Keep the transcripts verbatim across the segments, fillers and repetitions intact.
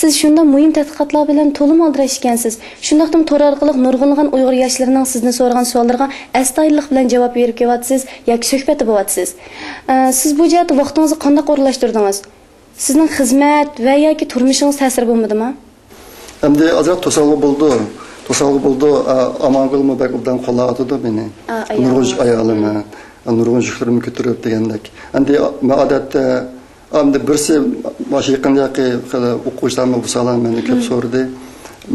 سىز شۇنداق مۇھىم تەتقىقاتلار بىلەن تولىمۇ ئالدىراش ئىكەنسىز. شۇنداقتىمۇ تور ئارقىلىق نۇرغۇنلىغان ئۇيغۇر ياشلىرىنىڭ سىزدىن سورىغان سوئاللىرىغا ئەستايىدىللىق بىلەن جاۋاب بېرىپ كېلىۋاتىسىز ياكى سۆھبەتتە بولۇۋاتىسىز. ئە، سىز بۇ جەھەتتە ۋاقتىڭىزنى قانداق ئورۇنلاشتۇردىڭىز؟ سىزنىڭ خىزمەت ۋە ياكى تۇرمۇشىڭىز تەسىر بولمىدىما؟ ئەمدى ئازراق توسالغۇ بولدى. توسالغۇ بولدى. ئا، ئامانگۈلمۇ بەك ئوبدان قوللاۋاتىدۇ مېنى. ئا، ئايالىڭىز. نۇرغۇن ئايالىم، ھە. نۇرغۇن يۈكلىرىمنى كۆتۈرۈپ دېگەندەك. ئەمدى مەن ئادەتتە، ئەمدى بىرسى ماشۇ يېقىندىكى خېلى ئوقۇغۇچىلارمۇ بولسالا مەندىن كۆپ سورىدى.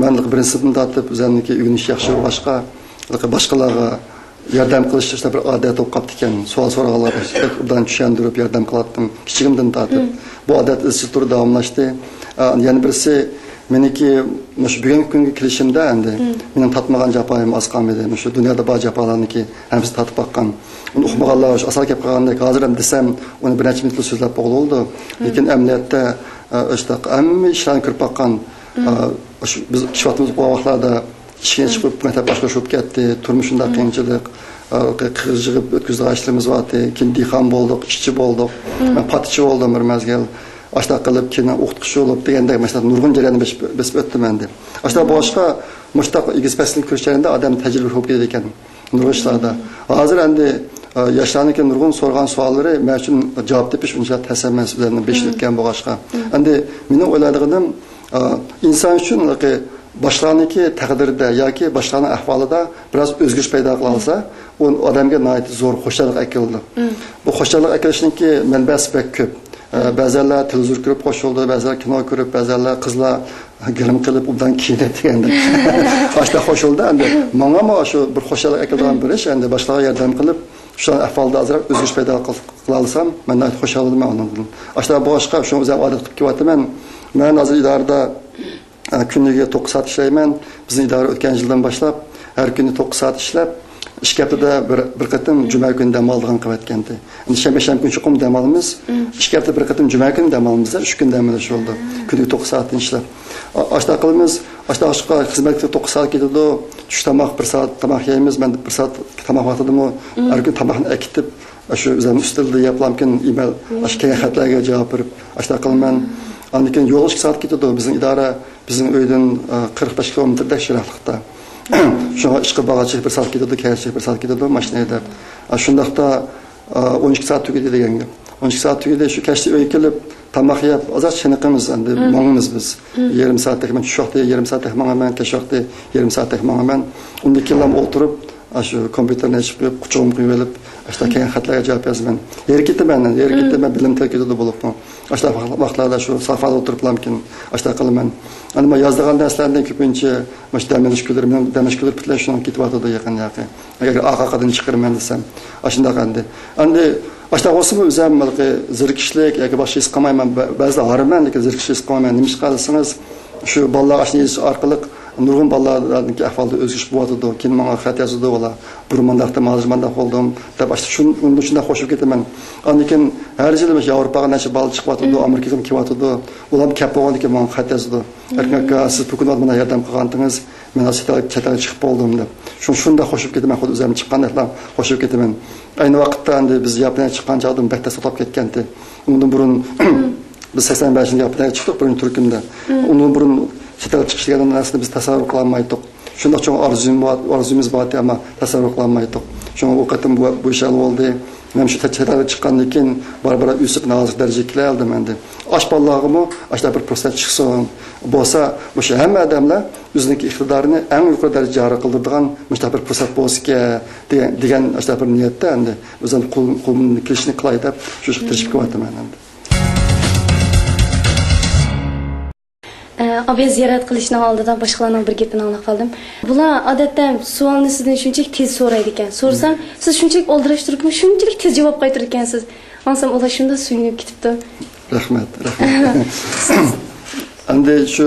مەن بىرىنچى سىنىپتىن تارتىپ ئۆزۈمنىڭكى ئۆگىنىش ياخشى بولغاچقا، باشقىلارغا ياردەم قىلىش ئىشلار بىر ئادەت بولۇپ قاپتىكەن. سوئال سورىغانلارغا بەك ئوبدان چۈشەندۈرۈپ ياردەم قىلاتتىم كىچىكىمدىن تارتىپ. بۇ ئادەت ئىزچىل تۈردە داۋاملاشتى. ئا، يەنە بىرسى، مېنىڭكى مۇشۇ بۈگۈنكى كۈنگە كېلىشىمدە ئەمدى مېنىڭ تارتمىغان جاپايىم ئاز قالمىدى. مۇشۇ دۇنيادا بار جاپالارنىڭكى ھەممىسىنى تارتىپ باققان. ئۇنى ئۇقمىغانلار ئاشۇ ئاسان گەپ قىلغاندەك، ھازىر ھەم دېسەم، ئۇنى بىر نەچچە مىنۇتلا سۆزلەپ بولغىلى بولىدۇ. لېكىن ئەمەلىيەتتە، ئا، ئاشۇنداق ھەممە ئىشلارنى كۆرۈپ باققان، ئا، ئاشۇ بىز كىچىك ۋاقتىمىزدا ئوقۇغان ۋاقىتلاردا ئىشىكنى ئېچىپ قويۇپ، مەكتەپ باشقا بولۇپ كەتتى. تۇرمۇش شۇنداق قىيىنچىلىق، ئا، قىغ يىغىپ ئۆتكۈزىدىغان ئىشلىرىمىز بارتى. كېيىن دېھقان بولدۇق، ئىشچى بولدۇق. مەن پاتىچى بولدۇم بىر مەزگىل. ئاشۇنداق قىلىپ، كېيىن ئوقۇتقۇچى بولۇپ دېگەندەك، مەسىلەن، نۇرغۇن جەرياننى بېسىپ، بېسىپ ئۆتتۈم ئەمدى. ئاشۇنداق بولغاچقا، مۇشۇنداق ئېگىز پەسنى كۆرۈش جەريانىدا ئادەم تەجرىبە بولۇپ كېتىدىكەن نۇرغۇن ئىشلاردا. ھازىر ئەمدى، ئا، ياشلارنىڭكى نۇرغۇن سورىغان سوئاللىرى مەن ئۈچۈن جاۋاب تېپىش ئۇنچىلىك تەس ئەمەس، ئۆزلەرنىڭ بېشىدىن ئۆتكەن بولغاچقا. ئەمدى مېنىڭ ئويلايدىغىنىم، ئا، ئىنسان ئۈچۈن باشقىلارنىڭكى تەقدىرىدە ياكى باشقىلارنىڭ ئەھۋالىدا بىراز ئۆزگىرىش پەيدا قىلالىسا، ئۇ ئادەمگە ناھايىتى زور خۇشاللىق ئەكېلىدۇ. بۇ خۇشاللىق ئەكېلىشنىڭكى مەنبەسى بەك كۆپ. ئە، بەزەنلەر تېلېۋىزور كۆرۈپ خوش بولىدۇ، بەزەنلەر كىنو كۆرۈپ، بەزەنلەر قىزلار گىرىم قىلىپ ئوبدان كىيىنىپ دېگەندەك. ئاشۇنداق خوش بولدى. ئەمدى ماڭىمۇ شۇ بىر خۇشاللىق ئەكېلىدىغان بىر ئىش، ئەمدى باشقىلارغا ياردەم قىلىپ، شۇلارنىڭ ئەھۋالىدا ئازراق ئۆزگىرىش پەيدا قىل-، قىلالىسام، مەن ناھايىتى خۇشال بولىمەن ئۇنىڭدىن. ئاشۇنداق بولغاچقا، شۇنى ئۆزۈم ئادەت قىلىپ كېلىۋاتىمەن. مەن ھازىر ئىدارىدە ئە، كۈنىگە توققۇز سائەت ئىشلەيمەن. بىزنىڭ ئىدارە ئۆتكەن يىلدىن باشلاپ ھەر كۈنى توققۇز سائەت ئىشلەپ، ئىككى ھەپتىدە بىر، بىر قېتىم جۈمە كۈنى دەم ئالىدىغان قىلىۋەتكەنتى. ئەمدى شەنبە، شەنبە كۈنى چوقۇم دەم ئالىمىز. ئىككى ھەپتە بىر قېتىم جۈمە كۈنى دەم ئالىمىز، ئۈچ كۈن دەم ئېلىش بولىدۇ. كۈنىگە توققۇز سائەتتىن ئىشلەپ. ئا-، ئاشۇنداق قىلىمىز. ئاشۇنداق خىزمەتكە توققۇز سائەت كېتىدۇ. چۈش تاماق بىر سائەت تاماق يەيمىز. مەن بىر سائەت تاماق ۋاقتىدىمۇ ھەر كۈنى تاماقنى ئەكېتىپ، ئاشۇ ئۆزۈمنىڭ ئۈستىلىدە يەپلامكىن، ئىمەل، ئاشۇ كەلگەن خەتلەرگە جاۋاب بېرىپ، ئاشۇنداق قىلىمەن. ئاندىن كېيىن يولغا ئىككى سائەت كېتىدۇ. بىزنىڭ ئىدارە بىزنىڭ ئۆيدىن، ئا، قىرىق بەش كىلومېتىردەك يىراقلىقتا. شۇڭا ئىشقا بارغاچە بىر سائەت كېتىدۇ، كەلگەچە بىر سائەت كېتىدۇ ماشىنا ھەيدەپ. ئا، شۇنداقتا، ئا، ئون ئىككى سائەت تۈگىدى دېگەن گەپ. ئون ئىككى سائەت تۈگىدى، شۇ كەچتە ئۆيگە كېلىپ، تاماق يەپ، ئازراق چېنىقىمىز، ئەمدى ماڭىمىز بىز. يېرىم سائەتتەك، مەن چۈش ۋاقتى يېرىم سائەتتەك ماڭىمەن، كەچ ۋاقتى يېرىم سائەتتەك ماڭىمەن. ئۇندىن كېيىنلا ئولتۇرۇپ، ئاشۇ كومپيۇتېرنى ئېچىپ قويۇپ، قۇچىقىمغا قويۇۋېلىپ، ئاشۇنداق كەلگەن خەتلەرگە جاۋاب يازىمەن. ھېرىپ كېتىمەن، ھېرىپ كېتىمەن، بىلىم تېز كېتىدۇ بولۇپمۇ. ئاشۇنداق ۋاق-، ۋاقىتلاردا شۇ سافادا ئولتۇرۇپلامكىن، ئاشۇنداق قىلىمەن. ئەمدى مەن يازىدىغان نەرسىلەرنى كۆپىنچە مۇشۇ دەم ئېلىش كۈنلىرى، مېنىڭ دەم ئېلىش كۈنلىرى پۈتۈنلەي شۇنىڭغا كېتىۋاتىدۇ يېقىن ياقى. ئەگەر ئارقا-ئارقىدىن چىقىرىمەن دېسەم، ئاشۇنداق ئەمدى. ئەمدى ئاشۇنداق بولسىمۇ ئۆزۈم ھېلىقى زېرىكىشلىك ياكى باشقا ھېس قىلمايمەن. بە-، بەزىدە ھارىمەن، لېكىن زېرىكىش ھېس قىلمايمەن. نېمىشقا دېسىڭىز، شۇ بالىلارغا ئاشۇنى يېزىش ئارقىلىق نۇرغۇن بالىلارنىڭكى ئەھۋالىدا ئۆزگىرىش بولۇۋاتىدۇ. كېيىن ماڭا خەت يازىدۇ، «ۋالا، بۇرۇن مۇنداق ئىدىم، ھازىر مۇنداق بولدۇم» دەپ، ئاشۇ شۇن-، ئۇنىڭدىن شۇنداق خوش بولۇپ كېتىمەن. ئاندىن كېيىن ھەر يىلى مۇشۇ ياۋروپاغا نەچچە بالا چىقىۋاتىدۇ، ئامېرىكىغىمۇ كېلىۋاتىدۇ. ئۇلارمۇ كەپ بولغاندىن كېيىن ماڭا خەت يازىدۇ. «ئەركىن ئاكا، سىز بۇ كۈنى مانا ياردەم قىلغانتىڭىز، مەن ھازىر چەت ئەلگە، چەت ئەلگە چىقىپ بولدۇم» دەپ. شۇ-، شۇنداق خوش بولۇپ كېتىمەن، خۇددى ئۆزۈم چىققاندەكلا خوش بولۇپ كېتىمەن. ئەينى ۋاقىتتا ئەمدى بىز ياپونىيەگە چىققان چاغدا بەك تەس توختاپ كەتكەنتى. ئۇنىڭدىن بۇرۇن بىز سەكسەن بەشىنچى يىلى ياپونىيەگە چىقتۇق، بىرىنچى تۈركۈمدە. ئۇنىڭدىن بۇرۇن چەت ئەلگە چىقىش دېگەن نەرسىنى بىز تەسەۋۋۇر قىلالمايتتۇق. شۇنداق چوڭ ئارزۇيىم بار، ئارزۇيىمىز بار ئىدى، ئەمما تەسەۋۋۇر قىلالمايتتۇق. شۇڭا ئۇ قېتىم بۇ، بۇ ئىش ھەل بولدى. مەن شۇ چەت ئەلگە چىققاندىن كېيىن بارا-بارا ئۆسۈپ، ھازىرقى دەرىجىگە كېلەلىدىم ئەمدى. ئاش بالىلارغىمۇ ئاشۇنداق بىر پۇرسەت چىقسۇن. بولسا، مۇشۇ ھەممە ئادەملەر ئۆزىنىڭكى ئىقتىدارىنى ئەڭ يۇقىرى دەرىجىگە جارى قىلدۇرىدىغان مۇشۇنداق بىر پۇرسەت بولسىكەن دېگەن، دېگەن ئاشۇنداق بىر نىيەتتە ئەمدى ئۆزۈم قول-، قولۇمدىن كېلىشىنى قىلاي دەپ شۇ ئىشقا تىرىشىپ كېلىۋاتىمەن ئەمدى. ئە، ئاباينى زىيارەت قىلىشنىڭ ئالدىدا باشقىلارنىڭ بىر گېپىنى ئاڭلاپ قالدىم. بۇلار ئادەتتە سوئالنى سىزدىن شۇنچىلىك تېز سورايدىكەن. سورىسام، سىز شۇنچىلىك ئالدىراش تۇرۇپمۇ شۇنچىلىك تېز جاۋاب قايتۇرىدىكەنسىز. ئاڭلىسام، ئۇلار شۇنداق سۆيۈنۈپ كېتىپتۇ. رەھمەت، رەھمەت. ئەمدى شۇ،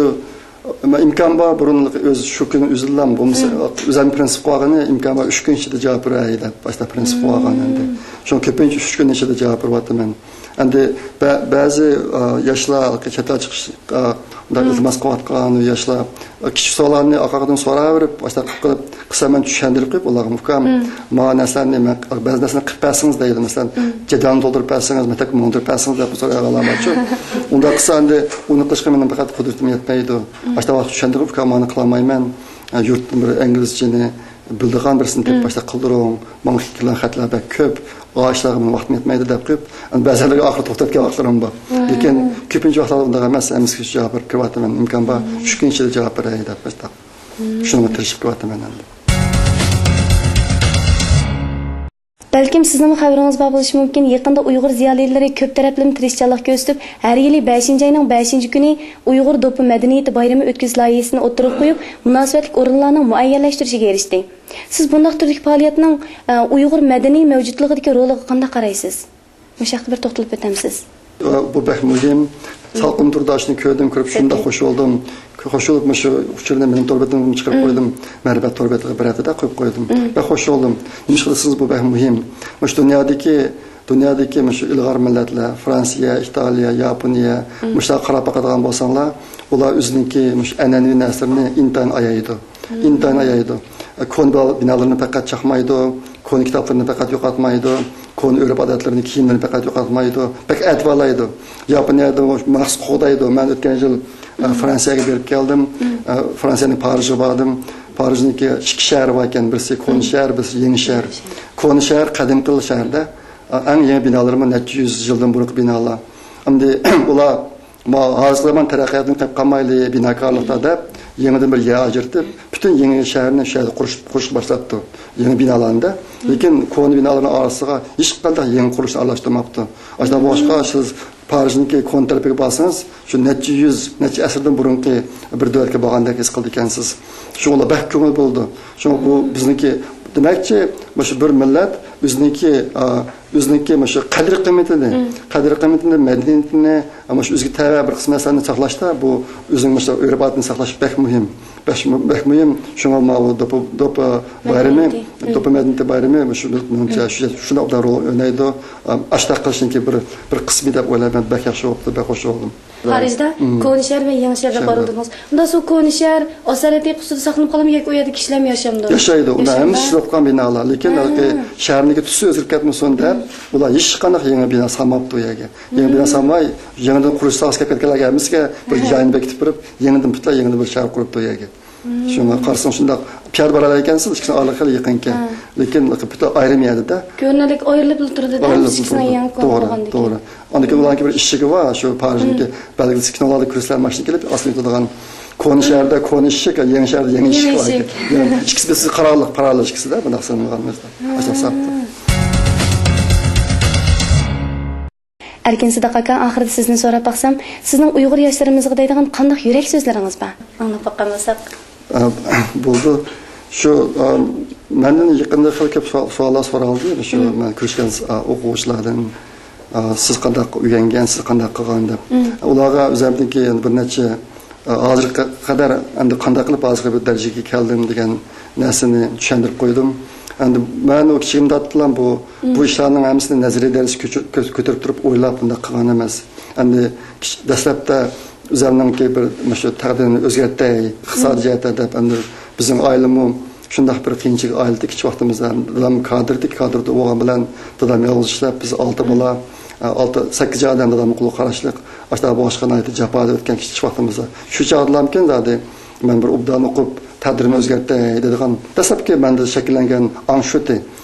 مەن ئىمكان بار، بۇرۇنلۇق ئۆز شۇ كۈنى ئۈزۈللەم بولمىسا، ئۆزۈم پرىنسىپ قويغىنى ئىمكان بار، ئۈچ كۈن ئىچىدە جاۋاب بېرەي دەپ، باشتا پرىنسىپ قويغان ئەمدى. شۇڭا كۆپىنچە ئۈچ كۈن ئىچىدە جاۋاب بېرىۋاتىمەن. ئەمدى بە-، بەزى، ئا، ياشلار چەت ئەل چىقىش، ئا، ئۇنداق ئىلتىماس قىلىۋاتقان ياشلار، ئا، كىچىك سوئاللارنى ئارقا-ئارقىدىن سوراۋېرىپ، ئاشۇنداق قىلىپ قىلىپ، قىلسام مەن چۈشەندۈرۈپ قويۇپ، ئۇلارغا، «ئۇكام، مانا نەرسىلەرنى مەن، بەزى نەرسىلەرنى قىلىپ بەرسىڭىز» دەيدۇ. مەسىلەن، جېدالنى تولدۇرۇپ بەرسىڭىز، مەكتەپكە ماڭدۇرۇپ بەرسىڭىز دەپ سورايدىغانلار بارچۇ. ئۇنداق قىلسا ئەمدى ئۇنى قىلىشقا مېنىڭ پەقەت قۇدرىتىم يەتمەيدۇ. ئاشۇنداق ۋاقىت چۈشەندۈرۈپ، «ئۇكام، مانا قىلالمايمەن. يۇرتتىن بىر ئىنگلىزچىنى بىلىدىغان بىرسىنى تېپىپ باشتا قىلدۇرۇڭ، ماڭا كېلىدىغان خەتلەر بەك كۆپ، ئاشۇلارغا مېنىڭ ۋاقتىم يەتمەيدۇ» دەپ قويۇپ، بەزىلەرگە ئاخىرى توختاپ كەلگەن ۋاقىتلىرىم بار. لېكىن كۆپىنچە ۋاقىتلاردا ئۇنداق ئەمەس، ھەممىسىگە جاۋاب بېرىپ كېلىۋاتىمەن، ئىمكان بار، ئۈچ كۈن ئىچىدە جاۋاب بېرەي دەپ، مۇشۇنداق. شۇنىڭغا تىرىشىپ كېلىۋاتىمەن ئەمدى. بەلكىم سىزنىڭمۇ خەۋىرىڭىز بار بولۇشى مۇمكىن، يېقىندا ئۇيغۇر زىيالىيلىرى كۆپ تەرەپلىمە تىرىشچانلىق كۆرسىتىپ، ھەر يىلى بەشىنچى ئاينىڭ بەشىنچى كۈنى ئۇيغۇر دوپپا مەدەنىيىتى بايرىمى ئۆتكۈزۈش لايىھىسىنى ئوتتۇرىغا قويۇپ، مۇناسىۋەتلىك ئورۇنلارنىڭ مۇئەييەنلەشتۈرۈشىگە ئېرىشتى. سىز بۇنداق تۈردىكى پائالىيەتنىڭ، ئە، ئۇيغۇر مەدەنىي مەۋجۇتلۇقىدىكى رولىغا قانداق قارايسىز؟ مۇشۇ ھەقتە بىر توختىلىپ ئۆتەمسىز؟ بۇ بەك مۇھىم. سالقىن تۇردا شۇنى كۆردۈم، كۆرۈپ شۇنداق خوش بولدۇم. خوش بولۇپ، مۇشۇ ئۇچۇرنى مېنىڭ تور بېتىمگە چىقىرىپ قويدۇم. مەرىپەت تور بېتىگە بىر ھەپتىدە قويۇپ قويدۇم. بەك خوش بولدۇم. نېمىشقا دېسىڭىز، بۇ بەك مۇھىم. مۇشۇ دۇنيادىكى، دۇنيادىكى مۇشۇ ئىلغار مىللەتلەر، فرانسىيە، ئىتالىيە، ياپونىيە، مۇشۇلارغا قاراپ باقىدىغان بولساڭلار، ئۇلار ئۆزىنىڭكى مۇشۇ ئەنئەنىۋى نەرسىلىرىنى ئىنتايىن ئايايدۇ. ئىنتايىن ئايايدۇ. كونا بىنا-، بىنالىرىنى پەقەت چاقمايدۇ، كونا كىتابلىرىنى پەقەت يوقاتمايدۇ، كونا ئۆرپ-ئادەتلىرىنى، كىيىملىرىنى پەقەت يوقاتمايدۇ، بەك ئەتىۋارلايدۇ. ياپونىيەدە مەخسۇس قوغدايدۇ. مەن ئۆتكەن يىل، ئە، فرانسىيەگە بېرىپ كەلدىم. ئە، فرانسىيەنىڭ پارىژىغا باردىم. پارىژنىڭكى ئىككى شەھىرى بار ئىكەن، بىرسى كونا شەھەر، بىرسى يېڭى شەھەر. كونا شەھەر قەدىمكى شەھەردە، ئە، ئەڭ يېڭى بىنالىرىمۇ نەچچە يۈز يىلدىن بۇرۇنقى بىنالار. ئەمدى ئۇلار ما-، ھازىرقى زامان تەرەققىياتتىن قېلىپ قالمايلى، بىناكارلىقتا دەپ، يېڭىدىن بىر يەر ئاجرىتىپ، پۈتۈن يېڭى شەھەرنى شۇ يەردە قۇرۇش، قۇرۇشقا باشلاپتۇ. يېڭى بىنالارنى-دە. لېكىن كونا بىنالارنىڭ ئارىسىغا ھېچقانداق يېڭى قۇرۇلۇشنى ئارىلاشتۇرماپتۇ. ئاشۇنداق بولغاچقا، سىز پارىژنىڭكى كونا تەرىپىگە بارسىڭىز، شۇ نەچچە يۈز، نەچچە ئەسىردىن بۇرۇنقى بىر دۆلەتكە بارغاندەك ھېس قىلىدىكەنسىز. شۇڭا ئۇلار بەك كۆڭۈل بۆلىدۇ. شۇڭا بۇ بىزنىڭكى، دېمەكچى، مۇشۇ بىر مىللەت ئۆزىنىڭكى، ئا، ئۆزىنىڭكى مۇشۇ قەدىر-قىممىتىنى، قەدىر-قىممىتىنى، مەدەنىيىتىنى، مۇشۇ ئۆزىگە تەۋە بىر قىسىم نەرسىلەرنى ساقلاشتا، بۇ ئۆزىنىڭ مۇشۇ ئۆرپ-ئادىتىنى ساقلاش بەك مۇھىم. بەك مۇ-، بەك مۇھىم. شۇڭا ماۋۇ دوپپا، دوپپا بايرىمى، مەدەنىيىتى. دوپپا مەدەنىيىتى بايرىمى مۇشۇ، مېنىڭچە، شۇ، شۇنداق بىر رول ئوينايدۇ. ئاشۇنداق قىلىشنىڭكى بىر، بىر قىسمى دەپ ئويلايمەن. بەك ياخشى بولۇپتۇ، بەك خوش بولدۇم. پارىژدا كونا شەھەر ۋە يېڭى شەھەرگە بارىدىڭىز. ئۇنداق سۇ كونا شەھەر ئاسارىتى قۇسۇردا ساقلىنىپ قالامدۇ ياكى ئۇ يەردە كىشىلەرمۇ ياشامدۇ؟ ياشايدۇ. ئۇلار ھەممىسى ئىشلەپ قالغان بىنالار. لېكىن ھېلىقى شەھەرنىڭكى تۈسى ئۆزگىرىپ كەتمىسۇن دەپ، ئۇلار ھېچقانداق يېڭى بىنا سالماپتۇ ئۇ يەرگە. يېڭى بىنا سالماي، يېڭىدىن قۇرۇش ساغىسى كەپ كەتكەنلەرگە ھەممىسىگە بىر جاينى بېكىتىپ بېرىپ، يېڭىدىن پۈتۈنلەي يېڭىدىن بىر شەھەر قۇرۇپتۇ ئۇ يەرگە. شۇڭا قارىساڭ شۇنداق پىيادە بارالايكەنسىز، ئىككىسىنىڭ ئارىلىقى خېلى يېقىنكەن. لېكىن پۈتۈن ئايرىم يەردە-دە. كۆرۈنەرلىك ئايرىلىپلا تۇرىدۇ-دە، ئىككىسىنىڭ يېڭى كونا بولغاندىكىن. توغرا. ئاندىن كېيىن ئۇلارنىڭكى بىر ئىشىكى بار، شۇ پارىژنىڭكى بەلگىلىسى، كىنولاردا كۆرسىلەر ماشىنا كېلىپ ئاستىن ئۆتىدىغان. كونا شەھەردە كونا ئىشىك، يېڭى شەھەردە يېڭى ئىشىك بار. ئىككىسى بىر پاراللېل، پاراللېل ئىككىسىدە بۇنداق سېلىنغان مەسىلەن. ئاشۇنداق ھېسابتا. ئەركىن سىدىق ئاكا، ئاخىرىدا سىزدىن سوراپ باقسام، سىزنىڭ ئۇيغۇر ياشلىرىمىزغا دەيدىغان قانداق يۈرەك سۆزلىرىڭىز بار؟ ئاڭلاپ باققان بولساق. ئا، بولدى. شۇ، ئا، مەندىن يېقىندا خېلى كۆپ سوئال، سوئاللار سورالدى. شۇ مەن كۆرۈشكەن، ئا، ئوقۇغۇچىلاردىن، ئا، سىز قانداق ئۆگەنگەن، سىز قانداق قىلغان دەپ. ئۇلارغا ئۆزۈمدىكى يەنە بىر نەچچە، ئا، ھازىرغا قەدەر ئەمدى قانداق قىلىپ ھازىرقى بىر دەرىجىگە كەلدىم دېگەن نەرسىنى چۈشەندۈرۈپ قويدۇم. ئەمدى مەن ئۇ كىچىكىمدە ئاتتىلام بۇ، بۇ ئىشلارنىڭ ھەممىسىنى نەزەرىي دەرىجىگە كۆچۈر-، كۆ-، كۆتۈرۈپ تۇرۇپ ئويلاپ بۇنداق قىلغان ئەمەس. ئەمدى كىچ-، دەسلەپتە ئۆزۈمنىڭكى بىر مۇشۇ تەقدىرىمنى ئۆزگەرتەي، ئىقتىسادىي جەھەتتە دەپ، ئەمدى بىزنىڭ ئائىلىمۇ شۇنداق بىر قىيىنچىلىق ئائىلىدە كىچىك ۋاقتىمىزدا دادام كادىردىكى، كادىردا بولغان بىلەن دادام يالغۇز ئىشلەپ، بىز ئالتە بالا، ئالتە، سەككىز ئادەم دادامنىڭ قولىغا قاراشلىق، ئاشۇنداق بولغاچقا ناھايىتى جاپادا ئۆتكەن كىچىك ۋاقتىمىزدا. شۇ چاغدىلامكىن زادى مەن بىر ئوبدان ئوقۇپ، تەقدىرىمنى ئۆزگەرتەي دەيدىغان دەسلەپكى مەندە شەكىللەنگەن ئاڭ شۇتى.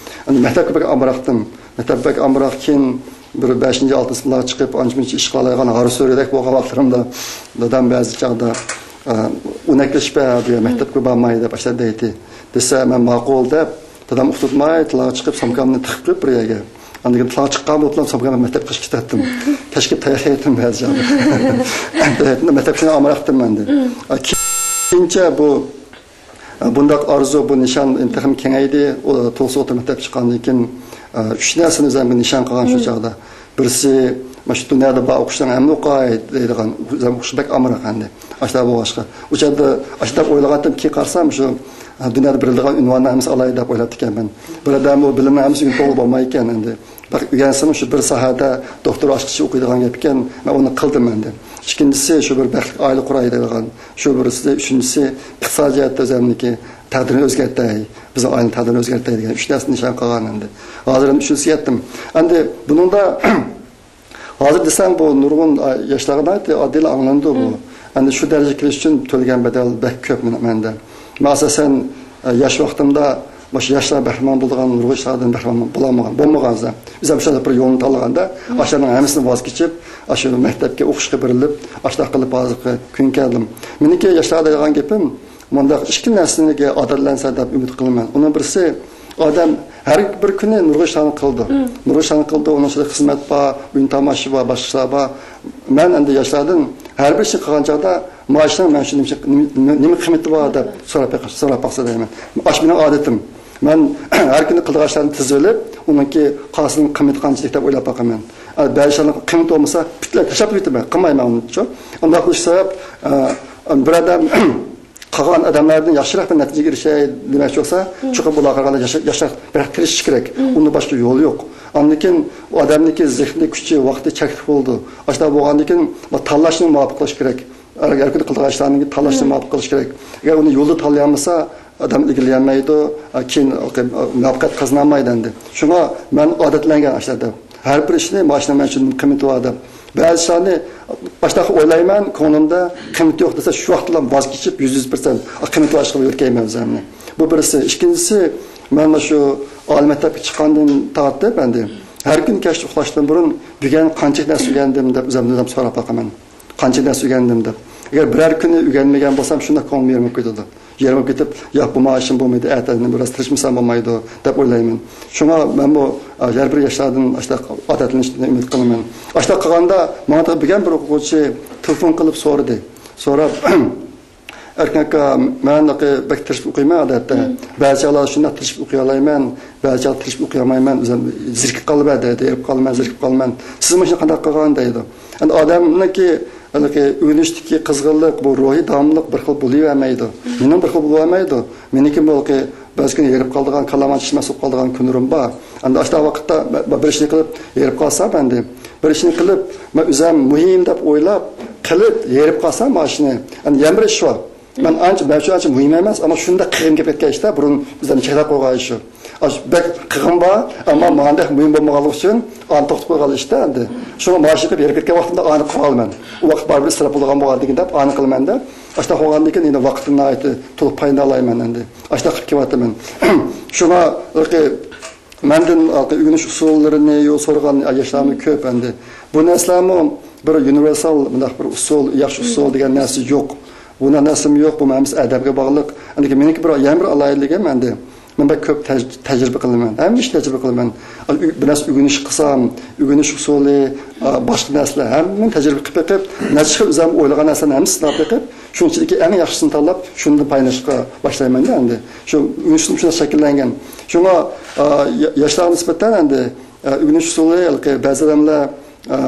ئەمدى مەكتەپكە بەك ئامراقتىم. مەكتەپ بەك ئامراق، كېيىن بىر بەشىنچى، ئالتىنچى سىنىپلارغا چىقىپ، ئانچە-مۇنچە ئىش قىلالايدىغان ھارۋا سۆرىدەك بولغان ۋاقىتلىرىمدا دادام بەزى چاغدا، ئە، ئۆينەكلىشىپ بەر، بۇ يەر مەكتەپكە بارماي دەپ ئاشۇنداق دەيتتى. دېسە، مەن ماقۇل دەپ، دادام ئۇقتۇرتماي، تىلغا چىقىپ، سومكامنى تىقىپ قويۇپ بىر يەرگە. ئاندىن كېيىن تىلغا چىققان بولۇپلا سومكامنى مەكتەپكە قىشىپ كېتەتتىم. كەچ كېلىپ تەييار قىلىۋەتتىم بەزى چاغدا. مەكتەپكە ئامراقتىم مەندە. ئا، كېيىنچە بۇ، ئا، بۇنداق ئارزۇ، بۇ نىشان تېخىمۇ كېڭەيدى. ئۇ، تولۇقسىز ئوتتۇرا مەكتەپ چىققاندىن كېيىن، ئا، ئۈچ نەرسىنى ئۆزۈمگە نىشان قىلغان شۇ چاغدا. بىرسى، مانا شۇ دۇنيادا بار ئوقۇشنىڭ ھەممىلا ئوقاي دەيدىغان، ئۆزۈم ئوقۇشقا بەك ئامراق ئەمدى. ئاشۇنداق بولغاچقا، ئۇ چاغدا ئاشۇنداق ئويلىغانتىم، كېيىن قارىسام، شۇ دۇنيادا بېرىلىدىغان ئۇنۋاننىڭ ھەممىسىنى ئالاي دەپ ئويلاپتىكەنمەن. بىر ئادەم ئۇ بىلىمنىڭ ھەممىسى ئۆگىنىپ بولغىلى بولمايدىكەن ئەمدى. بىراق ئۆگەنسىمۇ شۇ بىر ساھەدە دوكتور ئاچقىچە ئوقۇيدىغان گەپ ئىكەن، مەن ئۇنى قىلدىم ئەمدى. ئىككىنچىسى شۇ بىر بەختلىك ئائىلە قۇراي دەيدىغان، شۇ بىرسى، ئۈچىنچىسى ئىقتىسادىي جەھەتتە ئۆزۈمنىڭكى تەقدىرىنى ئۆزگەرتەي، بىزنىڭ ئائىلىنىڭ تەقدىرىنى ئۆزگەرتەي دېگەن ئۈچ نەرسىنى نىشان قىلغان ئەمدى. ھازىر ئەمدى ئۈچىنچىسىگە يەتتىم. ئەمدى بۇنىڭدا ھازىر دېسەڭ، بۇ نۇرغۇن، ئا، ياشلارغا ناھايىتى ئاددىيلا ئاڭلىنىدۇ بۇ. مم. ئەمدى شۇ دەرىجىگە كېلىش ئۈچۈن تۆلىگەن بەدەل بەك كۆپ مېنىڭ، مەندە. مەن ئاساسەن، ئە، ياش ۋاقتىمدا مۇشۇ ياشلار بەھرىمەن بولىدىغان نۇرغۇن ئىشلاردىن بەھرىمەن بولالمىغان، بولمىغان ئىدىم. بىز ھەم شۇنداق بىر يولنى تاللىغاندا، مم، ئاشۇلارنىڭ ھەممىسىدىن ۋاز كېچىپ، ئاشۇ مەكتەپكە ئوقۇشقا بېرىلىپ، ئاشۇنداق قىلىپ ھازىرقى كۈنگە كەلدىم. مېنىڭكى ياشلارغا دەيدىغان گېپىم، مۇنداق ئىككى نەرسىگە ئادەتلەنسە دەپ ئۈمىد قىلىمەن. ئۇنىڭ بىرسى، ئادەم ھەر بىر كۈنى نۇرغۇن ئىشلارنى قىلىدۇ. مم. نۇرغۇن ئىشلارنى قىلىدۇ. ئۇنىڭ ئىچىدە خىزمەت بار، ئويۇن تاماشا بار، باشقا ئىشلار بار. مەن ئەمدى ياشلاردىن ھەر بىر ئىشنى قىلغان چاغدا، مانا ئىشنىڭ مەن ئۈچۈن نېمە، نېمە، نېمە قىممىتى بار دەپ سوراپ بېقىش، سوراپ باقسا دەيمەن. ئاشۇ مېنىڭ ئادىتىم. مەن ھەر كۈنى قىلىدىغان ئىشلارنى تىزىۋېلىپ، ئۇنىڭكى قالسىنىڭ قىممىتى قانچىلىك دەپ ئويلاپ باقىمەن. ئە، بەزى ئىشلارنىڭ قىممىتى بولمىسا، پۈتۈنلەي تاشلاپ كېتىمەن. قىلمايمەن ئۇنىچۇ. ئۇنداق بولۇش سەۋەب، ئە، بىر ئادەم قالغان ئادەملەردىن ياخشىراق بىر نەتىجىگە ئېرىشەي دېمەكچى بولسا، مم، چوقۇم بۇلارغا قارىغاندا ياشا-، ياشاش بەك تىرىشىش كېرەك. مم. ئۇندىن باشقا يول يوق. ئاندىن كېيىن ئۇ ئادەمنىڭكى زېھنى، كۈچى، ۋاقتى چەكلىك بولىدۇ. ئاشۇنداق بولغاندىن كېيىن بۇ تاللاشنى مۇۋاپىق قىلىش كېرەك. ھەر، ھەر كۈنى قىلىدىغان ئىشلارنى تاللاشنى، مم، مۇۋاپىق قىلىش كېرەك. ئەگەر ئۇنى يولدا تاللىيالمىسا، ئادەم ئىلگىرىلىيەلمەيدۇ، كېيىن مۇۋەپپەقىيەت قازىنالمايدۇ ئەمدى. شۇڭا مەن ئادەتلەنگەن ئاشۇنداق دەپ. ھەر بىر ئىشنى، مانا شۇنىڭ مەن ئۈچۈن قىممىتى بار دەپ. بەزى ئىشلارنى باشتاق ئويلايمەن، كۆڭلۈمدە قىممىتى يوق دېسە، شۇ ۋاقىتلا ۋاز كېچىپ، يۈز، يۈز پىرسەنت قىممىتى بار ئىشقا يۆتكەيمەن ئۆزۈمنى. بۇ بىرسى. ئىككىنچىسى، مەن مانا شۇ ئالىي مەكتەپكە چىققاندىن تارتىپ ئەمدى ھەر كۈنى كەچتە ئۇخلاشتىن بۇرۇن بۈگۈن قانچىلىك نەرسە ئۆگەندىم دەپ ئۆزۈمدىن ئۆزۈم سوراپ باقىمەن. قانچە دەرس ئۆگەندىم دەپ. ئەگەر بىرەر كۈنى ئۆگەنمىگەن بولسام، شۇنداق كۆڭلۈم يېرىم بولۇپ كېتىدۇ. يېرىم بولۇپ كېتىپ، ياق، بۇ مائاشىم بولمىدى، ئەتە بىراز تىرىشمىسام بولمايدۇ، دەپ ئويلايمەن. شۇڭا مەنمۇ، ئە، ھەر بىر ياشلاردىن ئاشۇنداق ئادەتلىنىشنى ئۈمىد قىلىمەن. ئاشۇنداق قىلغاندا، ماڭا بۈگۈن بىر ئوقۇغۇچى تېلېفون قىلىپ سورىدى. سوراپ، ئەركىن ئاكا، مەن بەك تىرىشىپ ئوقۇيمەن ئادەتتە. مم. بەزى چاغلاردا شۇنداق تىرىشىپ ئوقۇيالايمەن، بەزى چاغدا تىرىشىپ ئوقۇيالمايمەن، ئۆزۈم زېرىكىپ قالىمەن دەيدۇ، ھېرىپ قالىمەن، زېرىكىپ قالىمەن. سىز مۇشۇنى قانداق قىلغان دەيدۇ. ئەمدى ئادەمنىڭكى ھېلىقى ئۆگىنىشتىكى قىزغىنلىق، بۇ روھىي داۋاملىق بىر خىل بولۇۋەرمەيدۇ. مېنىڭ بىر خىل بولۇۋەرمەيدۇ. مېنىڭكى بۇ ھېلىقى بەزى كۈنى ھېرىپ قالىدىغان، كاللام ئاچىشماس بولۇپ قالىدىغان كۈنلىرىم بار. ئەمدى ئاشۇنداق ۋاقىتتا مەن بىر ئىشنى قىلىپ ھېرىپ قالسام ئەمدى، بىر ئىشنى قىلىپ، مەن ئۆزۈم مۇھىم دەپ ئويلاپ، قىلىپ ھېرىپ قالسام مانا شۇنى. ئەمدى يەنە بىر ئىش بار. مەن ئانچە، مەن ئۈچۈن ئانچە مۇھىم ئەمەس، ئەمما شۇنداق قىغىن كېلىپ كەتكەن ئىشتا بۇرۇن بىزلەرنى چەكلەپ قويغان ئىش شۇ. ئاش-، بەك قىغىن بار، ئەمما ماندەك مۇھىم بولمىغانلىقى ئۈچۈن ئانى توختىتىپ قويغان ئىشتا ئەمدى. شۇنىڭ مائاشىنى قىلىپ ھېرىپ كەتكەن ۋاقتىمدا ئانى قىلىۋالىمەن. ئۇ ۋاقىت بارىبىر ئىسراپ بولىدىغان بولغاندىكىن دەپ ئانى قىلىمەن-دە. ئاشۇنداق بولغاندىن كېيىن يەنە ۋاقىتتىن ناھايىتى تولۇق پايدىلالايمەن ئەمدى. ئاشۇنداق قىلىپ كېلىۋاتىمەن. شۇڭا مەندىن ئۆگىنىش ئۇسۇللىرىنى يول سورىغان ياشلارمۇ كۆپ ئەمدى. بۇ نەرسىلەرمۇ بىر ئۇنىۋېرسال مۇنداق بىر ئۇسۇل، ياخشى ئۇسۇل دېگەن نەرسە يوق. بۇنداق نەرسىمۇ يوق، بۇ ھەممىسى ئەدەپكە باغلىق. ئەمدى مېنىڭكى بىر، يەنە بىر ئالاھىدىلىكىم ئەمدى. مەن بەك كۆپ تەج-، تەجرىبە قىلىمەن. ھەممە ئىشنى تەجرىبە قىلىمەن. ئە، ئۆ-، بىر نەرسە ئۆگىنىش قىلسام، ئۆگىنىش ئۇسۇلى، ئا، باشقا نەرسىلەر، ھەممىنى تەجرىبە قىلىپ بېقىپ، نەچچە خىل ئۆزۈم ئويلىغان نەرسىلەرنى ھەممىسىنى سىناپ بېقىپ، شۇنىڭ ئىچىدىكى ئەڭ ياخشىسىنى تاللاپ، شۇندىن پايدىلىنىشقا باشلايمەن-دە ئەمدى. شۇ ئۆگىنىشىم شۇنداق شەكىللەنگەن. شۇڭا، ئا، يا-، ياشلارغا نىسبەتەن ئەمدى، ئا، ئۆگىنىش ئۇسۇلى، ھېلىقى بەزى ئادەملەر، ئا،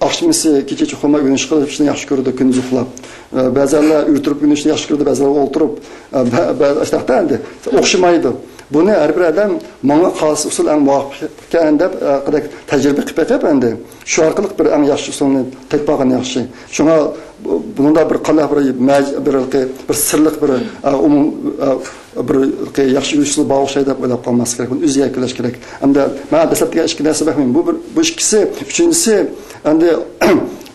ئاخشىمىسى كېچىچە ئۇخلىماي ئۆگىنىش قىلىشنى ياخشى كۆرىدۇ، كۈندۈز ئۇخلاپ. ئا، بەزىلەر ئۆرە تۇرۇپ ئۆگىنىشنى ياخشى كۆرىدۇ، بەزىلەر ئولتۇرۇپ، ئا، بە-، بە-، ئاشۇنداقتا ئەمدى ئوخشىمايدۇ. بۇنى ھەر بىر ئادەم ماڭا قايسى ئۇسۇل ئەڭ مۇۋاپىق ئىكەن دەپ، ئا، تەجرىبە قىلىپ بېقىپ ئەمدى شۇ ئارقىلىق بىر ئەڭ ياخشى ئۇسۇلنى تېپىپ ئالغان ياخشى. شۇڭا بۇ-، بۇنىڭدا بىر قانداق بىر مەج-، بىر، بىر سىرلىق بىر، ئا، ئومۇم، ئا، بىر ياخشى ئۇسۇل بار ئوخشايدۇ دەپ ئويلاپ قالماسلىق كېرەك. بۇنى ئۆزى يەكۈنلەش كېرەك. ئەمدى مەن دەسلەپ دېگەن ئىككى نەرسە بەك مۇھىم. بۇ بىر، بۇ ئىككىسى. ئۈچىنچىسى، ئەمدى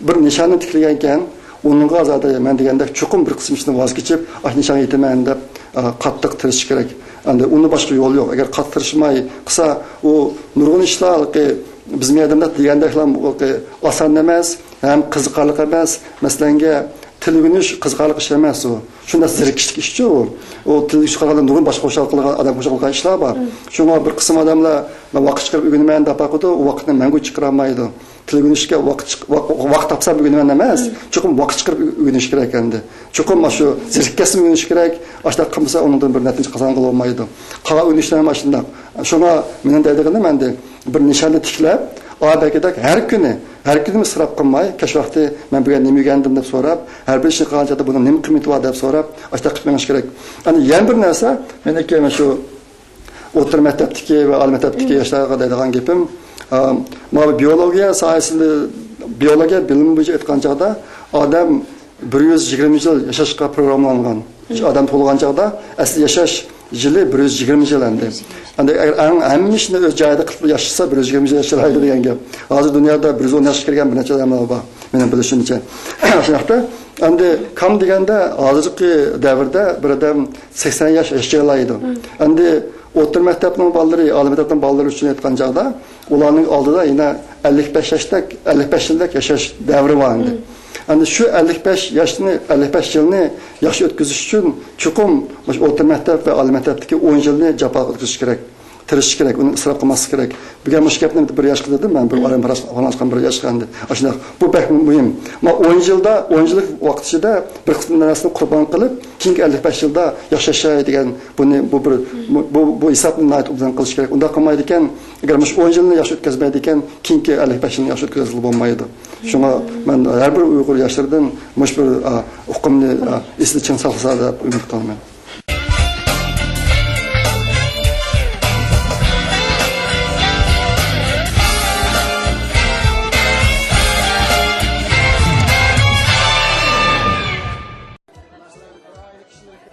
بىر نىشاننى تىكلىگەنكەن، ئۇنىڭغا زادى مەن دېگەندەك چوقۇم بىر قىسىم ئىشتىن ۋاز كېچىپ، ئاشۇ نىشانغا يېتىمەن دەپ، ئا، قاتتىق تىرىشىش كېرەك. ئەمدى ئۇنىڭ باشقا يولى يوق. ئەگەر قاتتىق تىرىشماي قىلسا، ئۇ نۇرغۇن ئىشلار ھېلىقى بىز مەيداندا دېگەندەكلا ھېلىقى ئاسان ئەمەس، ھەم قىزىقارلىق ئەمەس. مەسىلەنگە، تىل ئۆگىنىش قىزىقارلىق ئىش ئەمەس ئۇ. شۇنداق زېرىكىشلىك ئىشچۇ ئۇ. ئۇ تىل ئۆگىنىش قىلغاندا نۇرغۇن باشقا خۇشال قىلغان، ئادەم خۇشال قىلغان ئىشلار بار. مم. شۇڭا بىر قىسىم ئادەملەر، مەن ۋاقىت چىقىرىپ ئۆگىنىمەن دەپ باقىدۇ، ئۇ ۋاقىتنى مەڭگۈ چىقىرالمايدۇ. تىل ئۆگىنىشكە ۋاقىت چىق-، ۋاق-، ۋاقىت تاپسام ئۆگىنىمەن ئەمەس، مم، چوقۇم ۋاقىت چىقىرىپ ئۆ-، ئۆگىنىش كېرەك ئەمدى. چوقۇم ئاشۇ زېرىكىپ كەتسىمۇ ئۆگىنىش كېرەك، ئاشۇنداق قىلمىسا ئۇنىڭدىن بىر نەتىجە قازانغىلى بولمايدۇ. قالغان ئۆگىنىشلەر ھەم ئاشۇنداق. شۇڭا مېنىڭ دەيدىغىنىم ئەمدى، بىر نىشاننى تىكلەپ، ئا بەگىدەك ھەر كۈنى، ھەرگىزمۇ ئىسراپ قىلماي، كەچ ۋاقتى مەن بۈگۈن نېمە ئۆگەندىم دەپ سوراپ، ھەر بىر ئىشنى قىلغان چاغدا بۇنىڭ نېمە قىممىتى بار دەپ سوراپ، ئاشۇنداق قىلىپ مېڭىش كېرەك. ئەنە يەنە بىر نەرسە، مېنىڭكى مانا شۇ ئوتتۇرا مەكتەپتىكى ۋە ئالىي مەكتەپتىكى ياشلارغا دەيدىغان گېپىم، ئا، ماۋۇ بىيولوگىيە ساھەسىدە، بىيولوگىيە بىلىمى بويىچە ئېيتقان چاغدا، ئادەم بىر يۈز يىگىرمە يىل ياشاشقا پروگراممىلانغان. شۇ ئادەم تۇغۇلغان چاغدا ئەسلى ياشاش يىلى بىر يۈز يىگىرمە يىل ئەمدى. ئەمدى ئەگەر ئەڭ ھەممە ئىشنى ئۆز جايىدا قىلىپ ياشىسا، بىر يۈز يىگىرمە يىل ياشايدۇ دېگەن گەپ. ھازىر دۇنيادا بىر يۈز ئون ياشقا كىرگەن بىر نەچچە ئادەملەر بار، مېنىڭ بىلىشىمچە. شۇنداقتا، ئەمدى كام دېگەندە، ھازىرقى دەۋردە بىر ئادەم سەكسەن ياش ياشىيالايدۇ. ئەمدى ئوتتۇرا مەكتەپنىڭ بالىلىرى، ئالىي مەكتەپنىڭ بالىلىرى ئۈچۈن ئېيتقان چاغدا، ئۇلارنىڭ ئالدىدا يەنە ئەللىك بەش ياشتەك، ئەللىك بەش يىلدەك ياشاش دەۋرى بار ئەمدى. ئەمدى شۇ ئەللىك بەش ياشنى، ئەللىك بەش يىلنى ياخشى ئۆتكۈزۈش ئۈچۈن چوقۇم مۇشۇ ئوتتۇرا مەكتەپ ۋە ئالىي مەكتەپتىكى ئون يىلنى جاپا ئۆتكۈزۈش كېرەك. تىرىشىش كېرەك، ئۇنى ئىسراپ قىلماسلىق كېرەك. بۈگۈن مۇشۇ گەپنى بىر ياشقا دېدىم مەن، بىر ئارام پاراشقان بىر ياشقا ئەمدى. ئاشۇنداق، بۇ بەك مۇھىم. ما ئون يىلدا، ئون يىللىق ۋاقىت ئىچىدە بىر قىسىم نەرسىنى قۇربان قىلىپ، كېيىنكى ئەللىك بەش يىلدا ياخشى ياشاي دېگەن، بۇنى، بۇ بىر، بۇ، بۇ، بۇ ھېسابنى ناھايىتى ئوبدان قىلىش كېرەك. ئۇنداق قىلمايدىكەن، ئەگەر مۇشۇ ئون يىلنى ياخشى ئۆتكۈزمەيدىكەن، كېيىنكى ئەللىك بەش يىلنى ياخشى ئۆتكۈزگىلى بولمايدۇ. شۇڭا مەن ھەر بىر ئۇيغۇر ياشلىرىدىن مۇشۇ بىر، ئا، ئۇقۇمنى، ئا، ئېسىدە چىڭ ساقلىسا دەپ ئۈمىد قىلىمەن.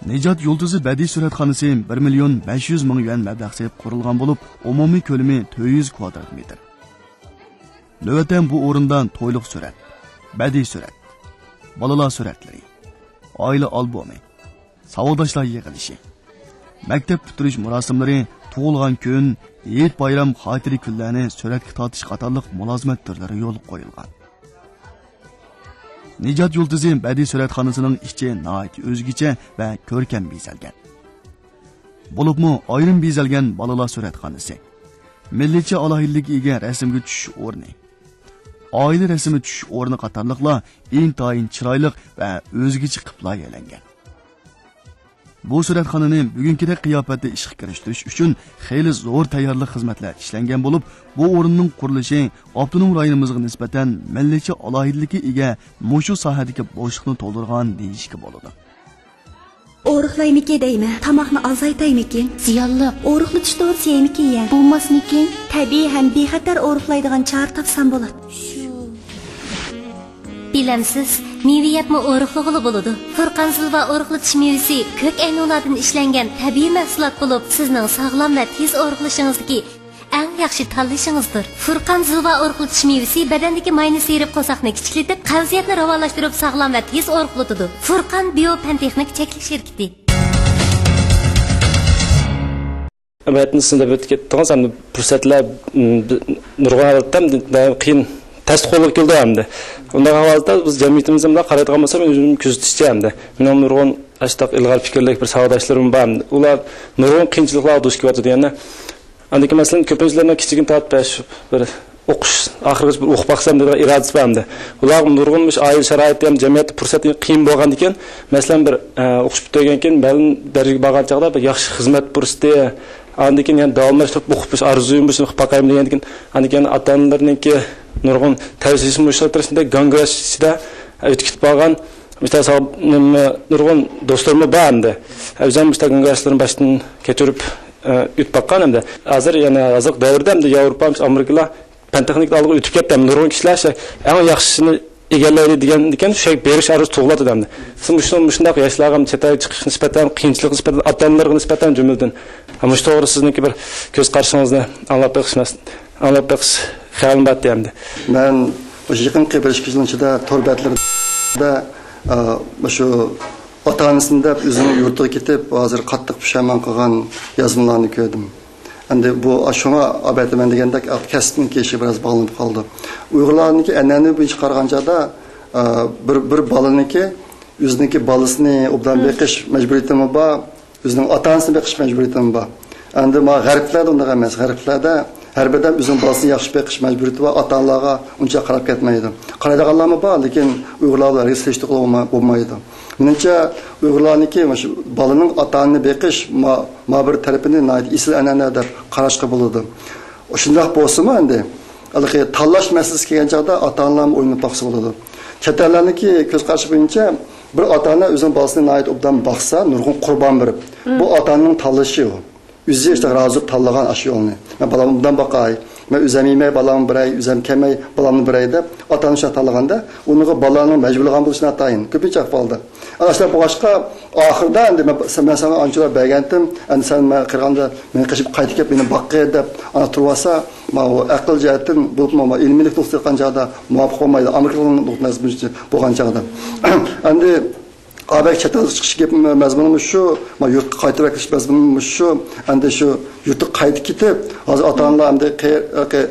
نىجات يۇلتۇزى بەدىئىي سۈرەتخانىسى بىر مىليون بەش يۈز مىڭ يۈەن مەبلەغ سېلىپ قۇرۇلغان بولۇپ، ئومۇمىي كۆلىمى تۆت يۈز كۋادرات مېتىر. نۆۋەتتە بۇ ئورۇندا تويلۇق سۈرەت، بەدىئىي سۈرەت، بالىلار سۈرەتلىرى، ئائىلە ئالبومى، ساۋاقداشلار يىغىلىشى، مەكتەپ پۈتتۈرۈش مۇراسىملىرى، تۇغۇلغان كۈن، ھېيت-بايرام خاتىرە كۈنلەرنى سۈرەتكە تارتىش قاتارلىق مۇلازىمەت تۈرلىرى يولغا قويۇلغان. نىجات يۇلتۇزى بەدىئىي سۈرەتخانىسىنىڭ ئىچى ناھايىتى ئۆزگىچە ۋە كۆركەم بېزەلگەن. بولۇپمۇ ئايرىم بېزەلگەن بالىلار سۈرەتخانىسى، مىللىيچە ئالاھىدىلىككە ئىگە رەسىمگە چۈشۈش ئورنى، ئائىلە رەسىمى چۈشۈش ئورنى قاتارلىقلار ئىنتايىن چىرايلىق ۋە ئۆزگىچە قىپلا يۆلەنگەن. بۇ سۈرەتخانىنى بۈگۈنكىدەك قىياپەتتە ئىشقا كىرىشتۈرۈش ئۈچۈن خېلى زور تەييارلىق خىزمەتلەر ئىشلەنگەن بولۇپ، بۇ ئورۇننىڭ قۇرۇلۇشى ئاپتونوم رايونىمىزغا نىسبەتەن مىللىيچە ئالاھىدىلىككە ئىگە مۇشۇ ساھەدىكى بوشلۇقنى تولدۇرغان دېيىشكە بولىدۇ. ئورۇقلايمىكى دەيمەن، تاماقنى ئازايتايمىكىن؟ زىيانلىق. ئورۇقلىتىش دورىسى يەيمىكىن يە؟ بولماسمىكىن؟ تەبىئىي ھەم بىخەتەر ئورۇقلايدىغان چارە تاپسام بولاتتى. شۇ. بىلەمسىز، مېۋە يەپمۇ ئورۇقلىغىلى بولىدۇ. فۇرقان زىلۋا ئورۇقلىتىش مېۋىسى كۆك ئەينۇلاردىن ئىشلەنگەن تەبىئىي مەھسۇلات بولۇپ، سىزنىڭ ساغلام ۋە تېز ئورۇقلىشىڭىزدىكى ئەڭ ياخشى تاللىشىڭىزدۇر. فۇرقان زىلۋا ئورۇقلىتىش مېۋىسى بەدەندىكى ماينى سىيرىپ قورساقنى كىچىكلىتىپ، قەۋزىيەتنى راۋانلاشتۇرۇپ، ساغلام ۋە تېز ئورۇقلىتىدۇ. فۇرقان بىيو پەن تېخنىكا چەكلىك شىركىتى. ئەمەلىيەتتە سىز دەپ ئۆتۈپ كەتتىڭىز، ئەمدى پۇرسەتلەر، م، بىر، نۇرغۇن ھالەتتە ئەمدى دائىم قىيىن، تەستە قولغا كېلىدۇ ئەمدى. ئۇنداق ئەھۋالدا بىز جەمئىيىتىمىزدە مۇنداق قارايدىغان بولسام، ئۆزۈم كۆزىتىشىچە ئەمدى. مېنىڭ نۇرغۇن ئاشتاق ئىلغار پىكىرلىك بىر ساۋاقداشلىرىم بار ئەمدى. ئۇلار نۇرغۇن قىيىنچىلىقلارغا دۇچ كېلىۋاتىدۇ يەنە. ئاندىن كېيىن، مەسىلەن، كۆپىنچىلىرىنىڭ كىچىكىدىن تارتىپ، شۇ بىر ئوقۇش، ئاخىرغىچە بىر ئوقۇپ باقسام دەيدىغان ئىرادىسى بار ئەمدى. ئۇلارغا نۇرغۇن مۇشۇ ئائىلە شارائىتى ھەم جەمئىيەتتە پۇرسەت قىيىن بولغاندىكىن، مەسىلەن، بىر، ئە، ئوقۇش پۈتتۈرگەن كېيىن بەلگىلىك دەرىجىگە بارغان چاغدا بىر ياخشى خىزمەت پۇرسىتى، ئاندىن كېيىن يەنە داۋاملاشتۇرۇپ ئوقۇپ، مۇشۇ ئارزۇيۇم، مۇشۇنى قىلىپ باقايمەن دېگەندىكىن، ئاندىن كېيىن ئاتا-ئانىلىرىنىڭكى نۇرغۇن تەۋسىيىسى مۇشۇ تەرىپىدە گاڭگىراش ئىچىدە ئۆتۈپ كېتىپ قالغان، مۇشۇ نېمە، نۇرغۇن دوستلىرىممۇ بار ئەمدى. ئۆزۈم مۇشۇ گاڭگىراشلىرىنى باشتىن كەچۈرۈپ، ئە، ئۆتۈپ باققان ئەمدى. ھازىر يەنە ھازىرقى دەۋردە ئەمدى ياۋروپا، ئامېرىكىلار پەن تېخنىكا ئالغا ئۆتۈپ كەتتى. ئەمدى نۇرغۇن كىشىلەر شۇ ئەڭ ياخشىسىنى ئىگىلەيلى دېگەندىكىن، شۇ بېرىش ئارزۇسى تۇغۇلۇۋاتىدۇ ئەمدى. سىز مۇشۇ، مۇشۇنداق ياشلارغا چەت ئەلگە چىقىش نىسبەتەن، قىيىنچىلىق نىسبەتەن، ئاتا-ئانىلارغا نىسبەتەن جۈملىدىن. مۇشۇ توغرىدا سىزنىڭكى بىر كۆز قارىشىڭىزنى ئاڭلاپ بېقىش، ئاڭلاپ بېقىش خىيالىم بار ئەمدى. مەن مۇشۇ يېقىنقى بىر ئىككى يىلنىڭ ئىچىدە تور بەتلىرىدە، ئا، مۇشۇ ئاتا-ئانىسىنى دەپ ئۆزىنىڭ يۇرتىغا كېتىپ، ھازىر قاتتىق پۇشايمان قىلغان يازمىلارنى كۆردۈم. ئەمدى بۇ شۇڭا ئاۋېتىمەن دېگەندەك، كەسىپنىڭكى ئىشى بىراز باغلىنىپ قالدى. ئۇيغۇرلارنىڭكى ئەنئەنە بويىچە قارىغان چاغدا، ئا، بىر، بىر بالىنىڭكى ئۆزىنىڭكى بالىسىنى ئوبدان بېقىش مەجبۇرىيىتىمۇ بار، ئۆزىنىڭ ئاتا-ئانىسىنى بېقىش مەجبۇرىيىتىمۇ بار. ئەمدى مانا غەربلەردە ئۇنداق ئەمەس. غەربلەردە ھەر بىر ئادەم ئۆزىنىڭ بالىسىنى ياخشى بېقىش مەجبۇرىيىتى بار، ئاتا-ئانىلارغا ئۇنچە قاراپ كەتمەيدۇ. قارايدىغانلارمۇ بار، لېكىن ئۇيغۇرلار بىلەن ھەرگىز سېلىشتۇرغىلى بولما-، بولمايدۇ. مېنىڭچە، ئۇيغۇرلارنىڭكى مۇشۇ بالىنىڭ ئاتا-ئانىنى بېقىش ما-، ما بىر تەرىپىنى ناھايىتى ئېسىل ئەنئەنە دەپ قاراشقا بولىدۇ. شۇنداق بولسىمۇ ئەمدى، ھېلىقى تاللاش مەسىلىسى كەلگەن چاغدا ئاتا-ئانىلارمۇ ئويلىنىپ باقسا بولىدۇ. چەت ئەللەرنىڭكى كۆز قارىشى بويىچە، بىر ئاتا-ئانا ئۆزىنىڭ بالىسىنى ناھايىتى ئوبدان باقسا، نۇرغۇن قۇربان بېرىپ، بۇ ئاتا-ئانىنىڭ تاللىشى ئۇ. ئۆزى ئىشتىغا رازى بولۇپ تاللىغان ئاشۇ يولنى. مەن بالامنى ئوبدان باقاي، مەن ئۆزۈم يېمەي، بالامنى بېرەي، ئۆزۈم كىيمەي، بالامنى بېرەي دەپ، ئاتا-ئانا شۇنداق تاللىغاندا، ئۇنىڭغا بالىنىڭ مەجبۇرلىغان بولۇشى ناتايىن، كۆپىنچە ئەھۋالدا. ئاشۇنداق بولغاچقا، ئاخىرىدا ئەمدى مەن، مەن ساڭا ئانچىلار بەرگەنتىم، ئەمدى سەن مەن قېرىغاندا مېنى قېچىپ قايتىپ كېلىپ مېنى باققىن دەپ ئانا تۇرۇۋالسا، ماۋۇ ئەقىل جەھەتتىن بولۇپمۇ، ماۋۇ ئىلمىيلىك نۇقتىسى قارىغان چاغدا مۇۋاپىق بولمايدۇ. ئامېرىكىنىڭ نۇقتىسى بولغان چاغدا. ئەمدى ئابەك چەت ئەلگە چىقىش گېپى مەزمۇنىمۇ شۇ، مانا يۇرتقا قايتىپ ئەكېلىش مەزمۇنىمۇ شۇ. ئەمدى شۇ يۇرتقا قايتىپ كېتىپ، ھازىر ئاتا-ئانىلار ئەمدى قې-، قې-،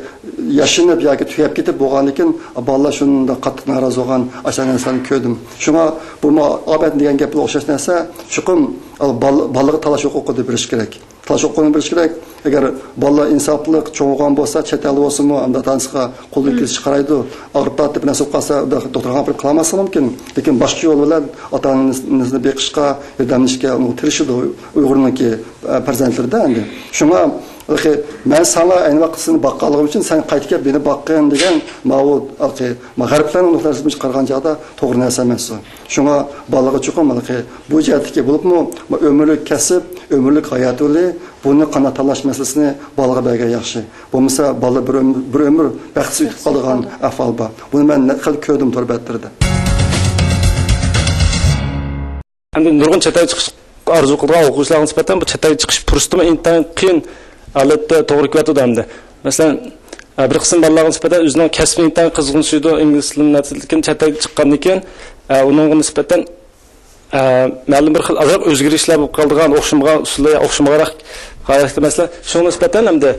ياشىنىپ ياكى تۈگەپ كېتىپ بولغاندىكىن، بالىلار شۇنداق قاتتىق نارازى بولغان ئاشۇ نەرسىلەرنى كۆردۈم. شۇڭا بۇمۇ ئابەت دېگەن گەپكە ئوخشاش نەرسە، چوقۇم بال-، بالىغا تاللاش ھوقۇقى بېرىش كېرەك. تاللاش ھوقۇقىنى بېرىش كېرەك. ئەگەر بالىلار ئىنساپلىق چوڭ بولغان بولسا، چەت ئەلدە بولسىمۇ، ئەمدى ئاتا-ئانىسىغا قولىدىن كېلىشىچە قارايدۇ. ئاغرىپ تارتىپ بىر نەرسە بولۇپ قالسا، دوختۇرخانىغا ئاپىرىپ قالالماسلىقى مۇمكىن. لېكىن باشقا يول بىلەن ئاتا-ئانىسىنى بېقىشقا، ياردەملىشىشكە ئۇنىڭغا تىرىشىدۇ ئۇيغۇرنىڭكى، ئە، پەرزەنتلىرىدە ئەمدى. شۇڭا، مەن ساڭا ئەينى ۋاقىتتا سېنى باققانلىقىم ئۈچۈن سەن قايتىپ كېلىپ مېنى باققىن دېگەن ماۋۇ، غەربلەرنىڭ نۇقتىسىدىن قارىغان چاغدا توغرا نەرسە ئەمەس ئۇ. شۇڭا بالىغا چوقۇم ھېلىقى بۇ جەھەتتىكى بولۇپمۇ، ئۆمۈرلۈك كەسىپ، ئۆمۈرلۈك ھايات يولى، بۇنى قانداق تاللاش مەسىلىسىنى بالىغا بەرگەن ياخشى. بولمىسا بالا بىر ئۆمۈر، بىر ئۆمۈر بەختسىز ئۆتۈپ قالىدىغان ئەھۋال بار. بۇنى مەن خېلى كۆردۈم تور بەتلىرىدە. ئەمدى نۇرغۇن چەت ئەلگە چىقىش ئارزۇ قىلىدىغان ئوقۇغۇچىلارغا نىسبەتەن بۇ چەت ئەلگە چىقىش پۇرسىتىمۇ ئىنتايىن قىيىن ھالەتتە توغرا كېلىۋاتىدۇ ئەمدى. مەسىلەن، ئە، بىر قىسىم بالىلارغا نىسبەتەن ئۆزىنىڭ كەسپىگە ئىنتايىن قىزغىنسىيدۇ، ئىنگلىز تىلىنى نەرسىلىكىن چەت ئەلگە چىققاندىن كېيىن، ئە، ئۇنىڭغا نىسبەتەن، ئە، مەلۇم بىر خىل ئازراق ئۆزگىرىشلەر بولۇپ قالىدىغان، ئوخشىمىغان ئۇسۇللار، ئوخشىمىغانراق ھالەتتە مەسىلەن. شۇنىڭغا نىسبەتەن ئەمدى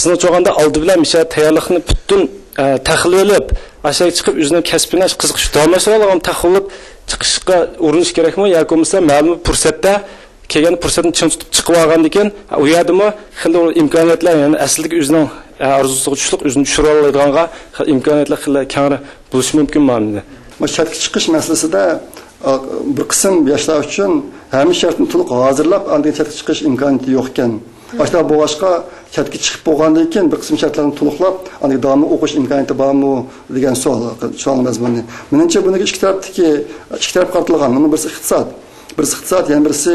سىزنىڭچە ئالغاندا ئالدى بىلەن مۇشۇ تەييارلىقنى پۈتۈن، ئە، تەخلىيە ئېلىپ، ئاشۇ يەرگە چىقىپ ئۆزىنىڭ كەسپىنى قىزىقىش داۋاملاشتۇرالىغان تەخلىيە ئېلىپ چىقىشقا ئۇرۇنۇش كېرەكمۇ ياكى بولمىسا مەلۇم بىر پۇرسەتتە كەلگەن پۇرسەتنى چىڭ تۇتۇپ چىقىپ ئالغاندىن كېيىن، ئۇ يەردىمۇ خېلى ئىمكانىيەتلەر، يەنى ئەسلىدىكى ئۆزىنىڭ ئارزۇسىغا چۈشلۈك، ئۆزىنى چۈشۈرۈۋالالايدىغانغا خېلى ئىمكانىيەتلەر خېلى كەڭرى بولۇشى مۇمكىنمۇ ئەمدى؟ مۇشۇ چەتكە چىقىش مەسىلىسىدە، ئا، بىر قىسىم ياشلار ئۈچۈن ھەممە شەرتنى تولۇق ھازىرلاپ، ئاندىن چەتكە چىقىش ئىمكانىيىتى يوق ئىكەن. ئاشۇنداق بولغاچقا، چەتكە چىقىپ بولغاندىن كېيىن بىر قىسىم شەرتلەرنى تولۇقلاپ، ئاندىن داۋاملىق ئوقۇش ئىمكانىيىتى بارمۇ دېگەن سوئال، سوئالنىڭ مەزمۇنى. مېنىڭچە، بۇنىڭ ئىككى تەرەپتىكى، ئىككى تەرەپ قارىتىلغان. بۇنىڭ بىرسى ئىقتىساد. بىرسى ئىقتىساد، يەنە بىرسى،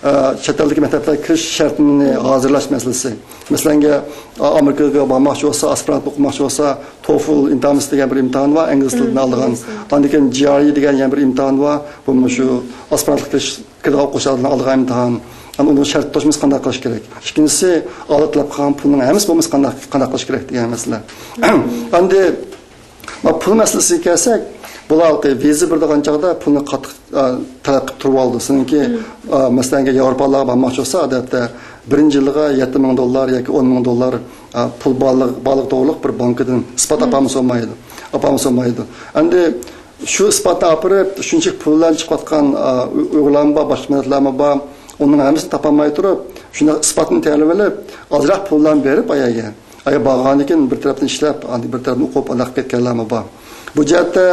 ئە، چەت ئەلدىكى مەكتەپلەرگە كىرىش شەرتىنى ھازىرلاش مەسىلىسى. مەسىلەن، ئا-، ئامېرىكىغا بارماقچى بولسا، ئاسپىرانت ئوقۇماقچى بولسا، توفل ئىمتىھانى دېگەن بىر ئىمتىھان بار، ئىنگلىز تىلىدىن ئالىدىغان. ئىنگلىز تىلى. ئاندىن كېيىن جى ئار ئى دېگەن يەنە بىر ئىمتىھان بار. بۇمۇ شۇ ئاسپىرانتلىققا كىرىش، كىرىدىغان ئوقۇغۇچىلاردىن ئالىدىغان ئىمتىھان. ئەمدى ئۇنىڭ شەرتى توشمىسا قانداق قىلىش كېرەك؟ ئىككىنچىسى، ئالدى تەلەپ قىلغان پۇلنىڭ ھەممىسى بولمىسا قانداق، قانداق قىلىش كېرەك دېگەن مەسىلە. ئەمدى ما پۇل مەسىلىسىگە كەلسەك، بۇلار ۋىزا بېرىدىغان چاغدا پۇلنى قاتتىق، ئا، تەلەپ قىلىپ تۇرۇۋالىدۇ. سېنىڭكى، ئا، مەسىلەن، ياۋروپالارغا بارماقچى بولسا، ئادەتتە بىرىنچى يىلىغا يەتتە مىڭ دوللار ياكى ئون مىڭ دوللار، ئا، پۇل بارلىقى، بارلىقى توغرۇلۇق بىر بانكىدىن ئىسپات ئاپارمىسا بولمايدۇ. ئاپارمىسا بولمايدۇ. ئەمدى شۇ ئىسپاتنى ئاپىرىپ، شۇنچىلىك پۇل بىلەن چىقىۋاتقان، ئا، ئۇ-، ئۇيغۇرلارمۇ بار، باشقا مىللەتلەرمۇ بار. ئۇنىڭ ھەممىسىنى تاپالماي تۇرۇپ، شۇنداق ئىسپاتنى تەييارلىۋېلىپ، ئازراق پۇل بىلەن بېرىپ ئاياگە. ئايا بارغاندىن كېيىن بىر تەرەپتىن ئىشلەپ، ئاندىن بىر تەرەپتىن ئوقۇپ، ئانداق قىلىپ كەتكەنلەرمۇ بار. بۇ جەھەتتە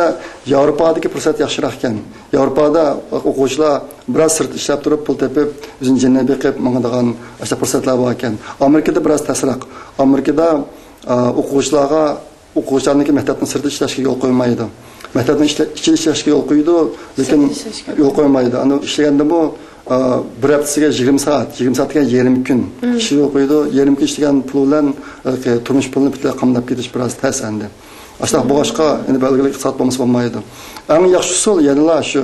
ياۋروپادىكى پۇرسەت ياخشىراق ئىكەن. ياۋروپادا ئوقۇغۇچىلار بىراز سىرت ئىشلەپ تۇرۇپ، پۇل تېپىپ، ئۆزىنىڭ جېنىنى بېقىپ ماڭىدىغان ئاشۇنداق پۇرسەتلەر بار ئىكەن. ئامېرىكىدا بىراز تەسرەك. ئامېرىكىدا، ئا، ئوقۇغۇچىلارغا ئوقۇغۇچىلارنىڭكى مەكتەپنىڭ سىرتىدا ئىشلەشكە يول قويمايدۇ. مەكتەپنىڭ ئىچىدە ئىشلەشكە يول قويىدۇ، لېكىن يول قويمايدۇ. ئاندىن ئىشلىگەندىمۇ، ئا، بىر ھەپتىسىگە يىگىرمە سائەت، يىگىرمە سائەت دېگەن يېرىم كۈن ئىشلەشكە يول قويىدۇ. يېرىم كۈن ئىشلىگەن پۇل بىلەن، ئا، تۇرمۇش پۇلىنى پۈتۈنلەي قامداپ كېتىش بىراز تەس ئەمدى. ئاشۇنداق بولغاچقا، يەنە بەلگىلىك ئىقتىساد بولمىسا بولمايدۇ. ئەڭ ياخشى ئۇسۇل يەنىلا شۇ،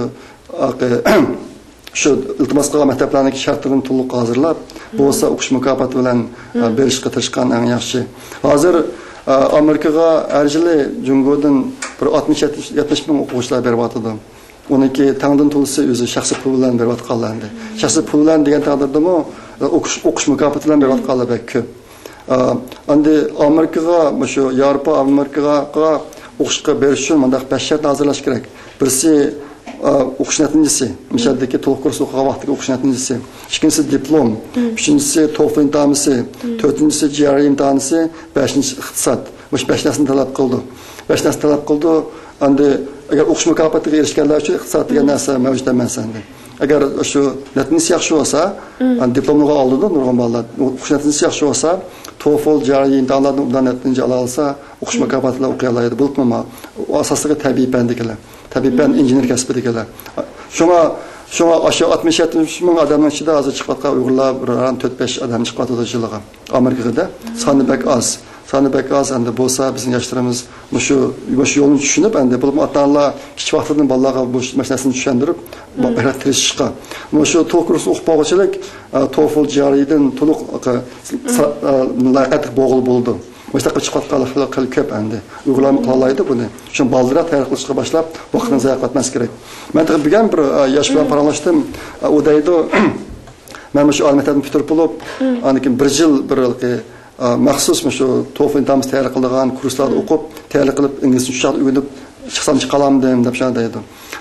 شۇ ئىلتىماس قىلغان مەكتەپلەرنىڭكى شەرتلىرىنى تولۇق ھازىرلاپ، بولسا ئوقۇش مۇكاپاتى بىلەن، ئە، بېرىشقا تىرىشقان ئەڭ ياخشى. ھازىر، ئە، ئامېرىكىغا ھەر يىلى جۇڭگودىن بىر ئاتمىش، يەتمىش مىڭ ئوقۇغۇچىلار بېرىۋاتىدۇ. ئۇنىڭكى تەڭدىن تولىسى ئۆزى شەخسىي پۇل بىلەن بېرىۋاتقانلار ئەمدى. شەخسىي پۇل بىلەن دېگەن تەقدىردىمۇ، ئە، ئوقۇش، ئوقۇش مۇكاپاتى بىلەن بېرىۋاتقانلار بەك كۆپ. ئا، ئەمدى ئامېرىكىغا، مۇشۇ ياۋروپا، ئامېرىكىغا ئوقۇشقا بېرىش ئۈچۈن مۇنداق بەش شەرتنى ھازىرلاش كېرەك. بىرسى، ئا، ئوقۇش نەتىجىسى. مۇشۇ يەردىكى تولۇق كۇرس ئوقۇغان ۋاقتىدىكى ئوقۇش نەتىجىسى. ئىككىنچىسى دىپلوم. ئۈچىنچىسى توفل ئىمتىھانىسى. تۆتىنچىسى جى ئار ئى ئىمتىھانىسى. بەشىنچىسى ئىقتىساد. مۇشۇ بەش نەرسىنى تەلەپ قىلىدۇ. بەش نەرسىنى تەلەپ قىلىدۇ. ئەمدى ئەگەر ئوقۇش مۇكاپاتىغا ئېرىشكەنلەر ئۈچۈن ئىقتىساد دېگەن نەرسە مەۋجۇت ئەمەس ئەمدى. ئەگەر شۇ نەتىجىسى ياخشى بولسا، يەنى دىپلوملىرىغا ئالىدۇ نۇرغۇن بالىلار. ئوقۇش نەتىجىسى ياخشى بولسا، توفل، جي ئار ئى ئىمتىھانلاردىن ئوبدان نەتىجە ئالا ئالسا، ئوقۇش مۇكاپاتىنى ئوقۇيالايدۇ. بولۇپمۇ ما-، ئۇ ئاساسلىقى تەبىئىي پەندىكىلەر. تەبىئىي پەن، ئىنژېنېر كەسپىدىكىلەر. شۇڭا، شۇڭا ئاشۇ ئاتمىش يەتمىش مىڭ ئادەمنىڭ ئىچىدە ھازىر چىقىۋاتقان ئۇيغۇرلار بىر ئاران تۆت بەش ئادەم چىقىۋاتىدۇ يىلىغا. ئامېرىكىغىدە. سانى بەك ئاز. سانى بەك ئاز. ئەمدى بولسا بىزنىڭ ياشلىرىمىز مۇشۇ، مۇشۇ يولنى چۈشىنىپ، ئەمدى بولۇپمۇ ئاتا-ئانىلار كىچىك ۋاقتىدىن بالىلارغا بۇ مەسىلىنى چۈشەندۈرۈپ، بەك تىرىشىشقا. مۇشۇ توفل كۇرسىنى ئوقۇپ بولغۇچىلىك، ئە، توفل، جي ئار ئى دىن تولۇق، ئە، سا-، ئە، لاياقەتلىك بولغىلى بولىدۇ. مۇشۇنداق قىلىپ چىقىۋاتقانلار خېلى كۆپ ئەمدى. ئۇيغۇرلارمۇ قىلالايدۇ بۇنى. شۇ بالدۇرراق تەييار قىلىشقا باشلاپ، ۋاقىتنى زايە قىلىۋەتمەس كېرەك. مەن تېخى بۈگۈن بىر، ئە، ياش بىلەن پاراڭلاشتىم. ئە، ئۇ دەيدۇ، مەن مۇشۇ ئالىي مەكتەپنى پۈتتۈرۈپ بولۇپ، ئاندىن كېيىن بىر يىل بىر، ئە، مەخسۇس مۇشۇ توفل ئىمتىھانىمىزغا تەييارلىق قىلىدىغان كۇرسلاردا ئوقۇپ، تەييارلىق قىلىپ، ئىنگلىزچە شۇ چاغدا ئۆگىنىپ چىقسام چىقالامدىم دەپ شۇنداق دەيدۇ.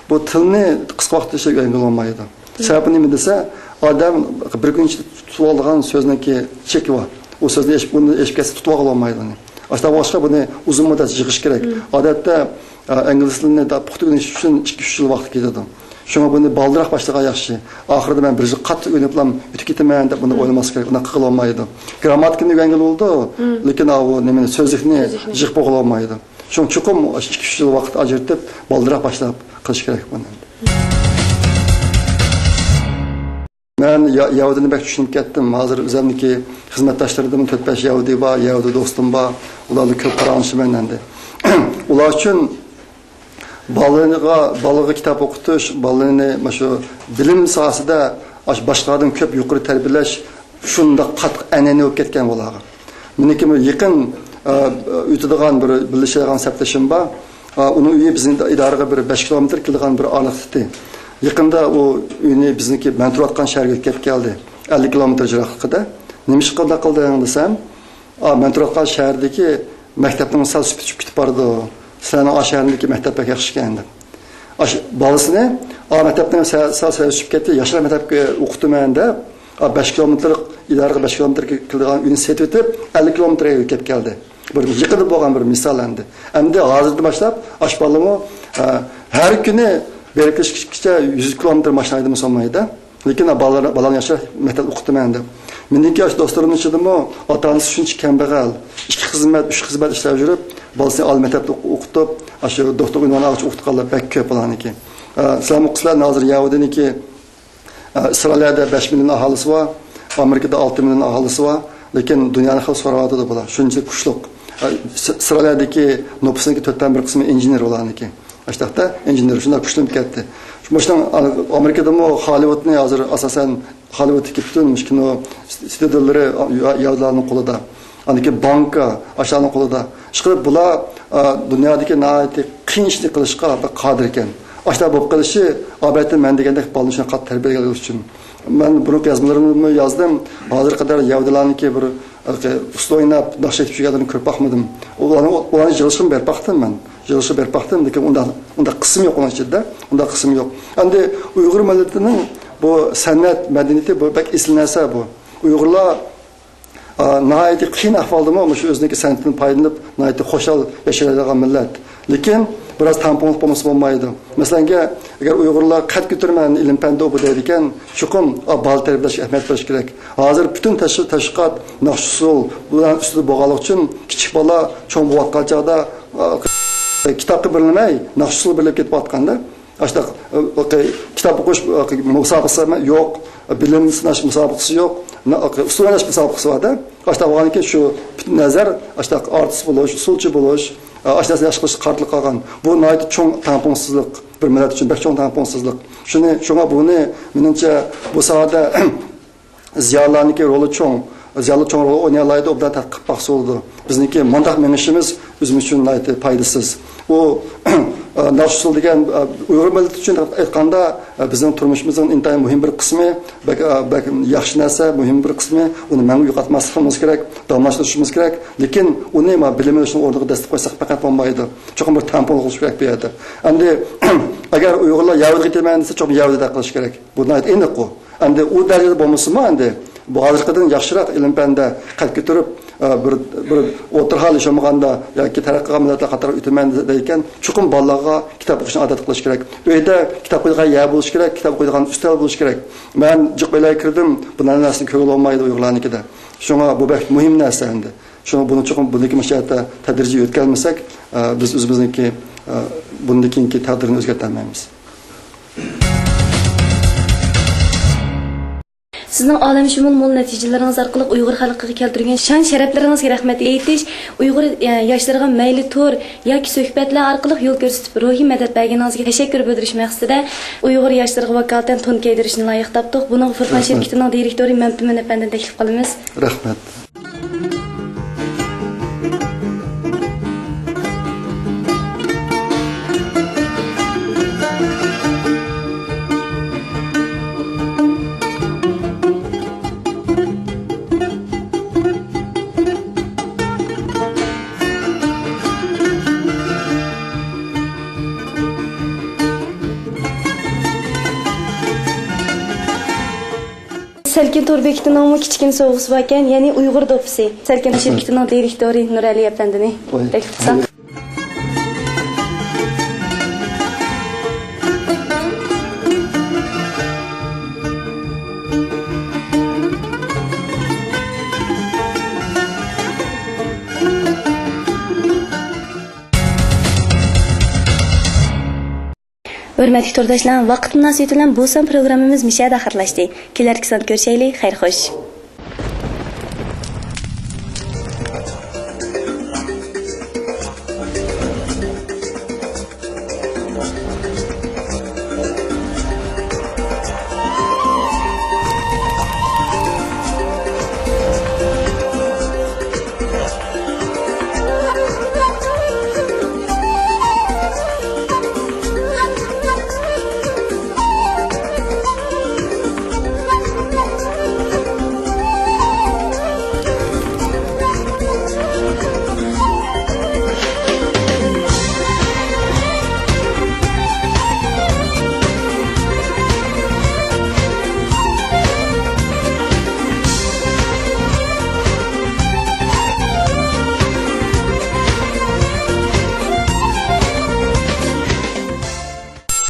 بۇ تىلنى قىسقا ۋاقىت ئىچىدە ئۆگەنگىلى بولمايدۇ. سەۋەبى نېمە دېسە، ئادەم بىر كۈن ئىچىدە تۇتۇۋالىدىغان سۆزنىڭكى چېكى بار. ئۇ سۆزنى ئېشىپ، ئۇنى ئېشىپ كەتسە تۇتۇۋالغىلى بولمايدۇ ئۇنى. ئاشۇنداق بولغاچقا بۇنى ئۇزۇن مۇددەت يىغىش كېرەك. ئادەتتە، ئە، ئىنگلىز تىلىنى دا پۇختا ئۆگىنىش ئۈچۈن ئىككى، ئۈچ يىل ۋاقىت كېتىدۇ. شۇڭا بۇنى بالدۇرراق باشلىغان ياخشى. ئاخىرىدا مەن بىر يىل قاتتىق ئۆگىنىپلا ئۆتۈپ كېتىمەن دەپ بۇنى ئويلىماسلىق كېرەك. ئۇنداق قىلغىلى بولمايدۇ. گىرامماتىكىنى ئۆگەنگىلى بولىدۇ، لېكىن ئاۋۇ نېمىنى، سۆزلۈكنى يىغىپ بولغىلى بولمايدۇ. شۇڭا چوقۇم ئىككى، ئۈچ يىل ۋاقىت ئاجرىتىپ، بالدۇرراق باشلاپ قىلىش كېرەك بۇنى. مەن يا-، يەھۇدىينى بەك چۈشىنىپ كەتتىم. ھازىر ئۆزۈمنىڭكى خىزمەتداشلىرىمدىن تۆت-بەش يەھۇدىي بار، يەھۇدىي دوستۇم بار. ئۇلار بىلەن كۆپ پاراڭلىشىمەن ئەمدى. ئۇلار ئۈچۈن بالىغا، بالىغا كىتاب ئوقۇتۇش، بالىنى مانا شۇ بىلىم ساھەسىدە ئاشۇ باشقىلاردىن كۆپ يۇقىرى تەربىيەلەش شۇنداق قاتتىق ئەنئەنە بولۇپ كەتكەن بۇلارغا. مېنىڭكى بىر يېقىن، ئە، ئۆتىدىغان بىر بىللە ئىشلەيدىغان سەپدىشىم بار. ئا، ئۇنىڭ ئۆيى بىزنىڭ ئىدارىگە بىر بەش كىلومېتىر كېلىدىغان بىر ئارىلىقتا. يېقىندا ئۇ ئۆيىنى بىزنىڭكى مەن تۇرۇۋاتقان شەھەرگە ئۆتكەپ كەلدى. ئەللىك كىلومېتىر يىراقلىقىدا. نېمىشقا ئۇنداق قىلدىڭ دېسەم، ئا، مەن تۇرۇۋاتقان شەھەردىكى مەكتەپنىڭ سەل سۈپىتى چۈشۈپ كېتىپ بارىدۇ. سىلەرنىڭ ئا شەھەرىڭدىكى مەكتەپ بەك ياخشىكەن دەپ. ئاش-، بالىسىنى، ئا، مەكتەپنىڭ سە-، سەل سەۋىيەسى چۈشۈپ كەتتى، ياخشىراق مەكتەپكە ئوقۇتىمەن دەپ، ئا، بەش كىلومېتىرلىق، ئىدارىغا بەش كىلومېتىر كېلىدىغان ئۆينى سېتىۋېتىپ، ئەللىك كىلومېتىرغا كېلىپ كەلدى. بىر يېقىندا بولغان بىر مىسال ئەمدى. ئەمدى ھازىردىن باشلاپ ئاش بالىمۇ، ئا، ھەر كۈنى بېرىپ كېلىشكىچە يۈز كىلومېتىر ماشىنا ھەيدىمىسا بولمايدۇ. لېكىن بالىلار، بالامنى ياخشى مەكتەپتە ئوقۇتىمەن دەپ. مېنىڭكى ئاشۇ دوستلىرىمنىڭ ئىچىدىمۇ ئاتا-ئانىسى شۇنچە كەمبەغەل، ئىككى خىزمەت، ئۈچ خىزمەت ئىشلەپ يۈرۈپ، بالىسىنى ئالىي مەكتەپتە ئوقۇ-، ئوقۇتۇپ، ئاشۇ دوختۇر ئۇنۋانىغىچە ئوقۇتقانلار بەك كۆپ بۇلارنىڭكى. ئە، سىلەرمۇ ئوقۇسىلەر، ھازىر يەھۇدىينىڭكى، ئە، ئىسرائىلىيەدە بەش مىليون ئاھالىسى بار، ئامېرىكىدا ئالتە مىليون ئاھالىسى بار، لېكىن دۇنيانى خېلى سوراۋاتىدۇ بۇلار. شۇنچە كۈچلۈك. ئە، ئىس-، ئىسرائىلىيەدىكى نوپۇسنىڭكى تۆتتىن بىر قىسمى ئىنژېنېر بۇلارنىڭكى. ئاشتاقتا ئىنژېنېر شۇنداق كۈچلىنىپ كەتتى. مۇشۇنىڭ ئامېرىكىدىمۇ خوللىۋۇدنى ھازىر ئاساسەن خوللىۋۇدتىكى پۈتۈن مۇشۇ كىنو ستۇدىيەلىرى يەھۇدىيلارنىڭ قولىدا. ئاندىكى بانكا ئاشۇلارنىڭ قولىدا. ئىشقىلىپ بۇلار، ئا، دۇنيادىكى ناھايىتى قىيىن ئىشنى قىلىشقا بەك قادىر ئىكەن. ئاشۇنداق بولۇپ قېلىشى ئالبەتتە مەن دېگەندەك بالىنى شۇنداق قاتتىق تەربىيەلىگەنلىكى ئۈچۈن. مەن بۇرۇنقى يازمىلىرىمدىمۇ يازدىم. ھازىرغا قەدەر يەھۇدىيلارنىڭكى بىر ئۇسسۇل ئويناپ، ناخشا ئېيتىپ يۈرگەنلىرىنى كۆرۈپ باقمىدىم. ئۇلارنى، ئۇلارنى يىغىلىشقىمۇ بېرىپ باقتىم مەن. يىغىلىشقا بېرىپ باقتىم، لېكىن ئۇنداق، ئۇنداق قىسىم يوق ئۇنىڭ ئىچىدە. ئۇنداق قىسىم يوق. ئەمدى ئۇيغۇر مىللىتىنىڭ بۇ سەنئەت مەدەنىيىتى بۇ بەك ئېسىل نەرسە بۇ. ئۇيغۇرلار، ئا، ناھايىتى قىيىن ئەھۋالدىمۇ مۇشۇ ئۆزىنىڭكى سەنئىتىدىن پايدىلىنىپ، ناھايىتى خۇشال ياشايدىغان مىللەت. لېكىن بىراز تەڭپۇڭلۇق بولمىسا بولمايدۇ. مەسىلەنگە، ئەگەر ئۇيغۇرلار قەد كۆتۈرمەن، ئىلىم-پەندە ئۇ بۇ دەيدىكەن، چوقۇم، ئا، بالا تەربىيەلەشكە ئەھمىيەت بېرىش كېرەك. ھازىر پۈتۈن تەشۋىق-، تەشۋىقات ناخشا-ئۇسسۇل بۇلار ئۈستىدە بولغانلىقى ئۈچۈن كىچىك بالا چوڭ بولۇۋاتقان چاغدا، ئا، كىتابقا بېرىلمەي، ناخشا-ئۇسسۇل بېرىلىپ كېتىۋاتقاندا، ئاشۇنداق، ئا، كىتاب ئوقۇش، ئا، مۇسابىقىسى يوق، بىلىم سىناش مۇسابىقىسى يوق، ئۇسسۇل ئويناش مۇسابىقىسى بار-دە. ئاشۇنداق بولغاندىكىن شۇ پۈتۈن نەزەر ئاشۇنداق ئارتىس بولۇش، ئۇسسۇلچى بولۇش، ئا، ئاشۇ نەرسىنى ياخشى قىلىشقا قارىتىلىپ قالغان. بۇ ناھايىتى چوڭ تەڭپۇڭسىزلىق. بىر مىللەت ئۈچۈن بەك چوڭ تەڭپۇڭسىزلىق. شۇنى، شۇڭا بۇنى، مېنىڭچە، بۇ ساھەدە زىيالىيلارنىڭكى رولى چوڭ، زىيالىيلار چوڭ رول ئوينىيالايدۇ، ئوبدان تەتقىق قىلىپ باقسا بولىدۇ. بىزنىڭكى مۇنداق مېڭىشىمىز ئۆزىمىز ئۈچۈن ناھايىتى پايدىسىز. ئۇ، ناخشا-ئۇسسۇل دېگەن، ئۇيغۇر مىللىتى ئۈچۈن ئېيتقاندا، بىزنىڭ تۇرمۇشىمىزنىڭ ئىنتايىن مۇھىم بىر قىسمى، بەك، بەك ياخشى نەرسە، مۇھىم بىر قىسمى، ئۇنى مەڭگۈ يوقاتماسلىقىمىز كېرەك، داۋاملاشتۇرۇشىمىز كېرەك. لېكىن ئۇنى ما بىلىم ئېلىشنىڭ ئورنىغا دەسسەپ قويساق پەقەت بولمايدۇ. چوقۇم بىر تەڭپۇڭلۇق بولۇشى كېرەك بۇ يەردە. ئەمدى ئەگەر ئۇيغۇرلار يەھۇدىيغا كېتىمەن دېسە، چوقۇم يەھۇدىيدەك قىلىش كېرەك. بۇ ناھايىتى ئېنىق ئۇ. ئەمدى ئۇ دەرىجىدە بولمىسىمۇ، ئەمدى بۇ ھازىرقىدىن ياخشىراق ئىلىم-پەندە قەد كۆتۈرۈپ، ئە، بىر، بىر ئوتتۇرا ھال ياشىمىغاندا ياكى تەرەققىي قىلغان مىللەتلەر قاتارىغا ئۆتىمەن دەيدىكەن، چوقۇم بالىلارغا كىتاب ئوقۇشنى ئادەت قىلىش كېرەك. ئۆيدە كىتاب ئوقۇيدىغان يەر بولۇشى كېرەك، كىتاب ئوقۇيدىغان ئۈستەل بولۇشى كېرەك. مەن جىق ئۆيلەرگە كىردىم، بۇنداق نەرسىنى كۆرگىلى بولمايدۇ ئۇيغۇرلارنىڭكىدە. شۇڭا بۇ بەك مۇھىم نەرسە ئەمدى. شۇڭا بۇنى چوقۇم بۇندىكى مۇشۇ يەردە تەدرىجىي ئۆتكەزمىسەك، ئە، بىز ئۆزىمىزنىڭكى، ئە، بۇندىن كېيىنكى تەقدىرىنى ئۆزگەرتەلمەيمىز. سىزنىڭ ئالەمشۇمۇل مول نەتىجىلىرىڭىز ئارقىلىق ئۇيغۇر خەلقىگە كەلتۈرگەن شان-شەرەپلىرىڭىزگە رەھمەت ئېيتىش، ئۇيغۇر، ئە، ياشلىرىغا مەيلى تور ياكى سۆھبەتلەر ئارقىلىق يول كۆرسىتىپ، روھىي مەدەت بەرگىنىڭىزگە تەشەككۈر بىلدۈرۈش مەقسىتىدە ئۇيغۇر ياشلىرىغا ۋاكالىتەن تون كىيدۈرۈشنى لايىق تاپتۇق. بۇنىڭغا فۇرقان رەھمەت. شىركىتىنىڭ دىرېكتورى مەمتىمىن ئەپەندىنى تەكلىپ قىلىمىز. رەھمەت. سەلكىن تور بېكىتىنىڭمۇ كىچىككىنە سوۋغىسى باركەن، يەنى ئۇيغۇر دوپپىسى. سەلكىن شىركىتىنىڭ دىرېكتورى نۇرئەلى ئەپەندىنى تەكلىپ قىلساق. ھۆرمەتلىك تورداشلار، ۋاقىت مۇناسىۋىتى بىلەن بۇ سان پروگراممىمىز مۇشۇ يەردە ئاخىرلاشتى. كېلەركى ساندا كۆرۈشەيلى، خەير خوش.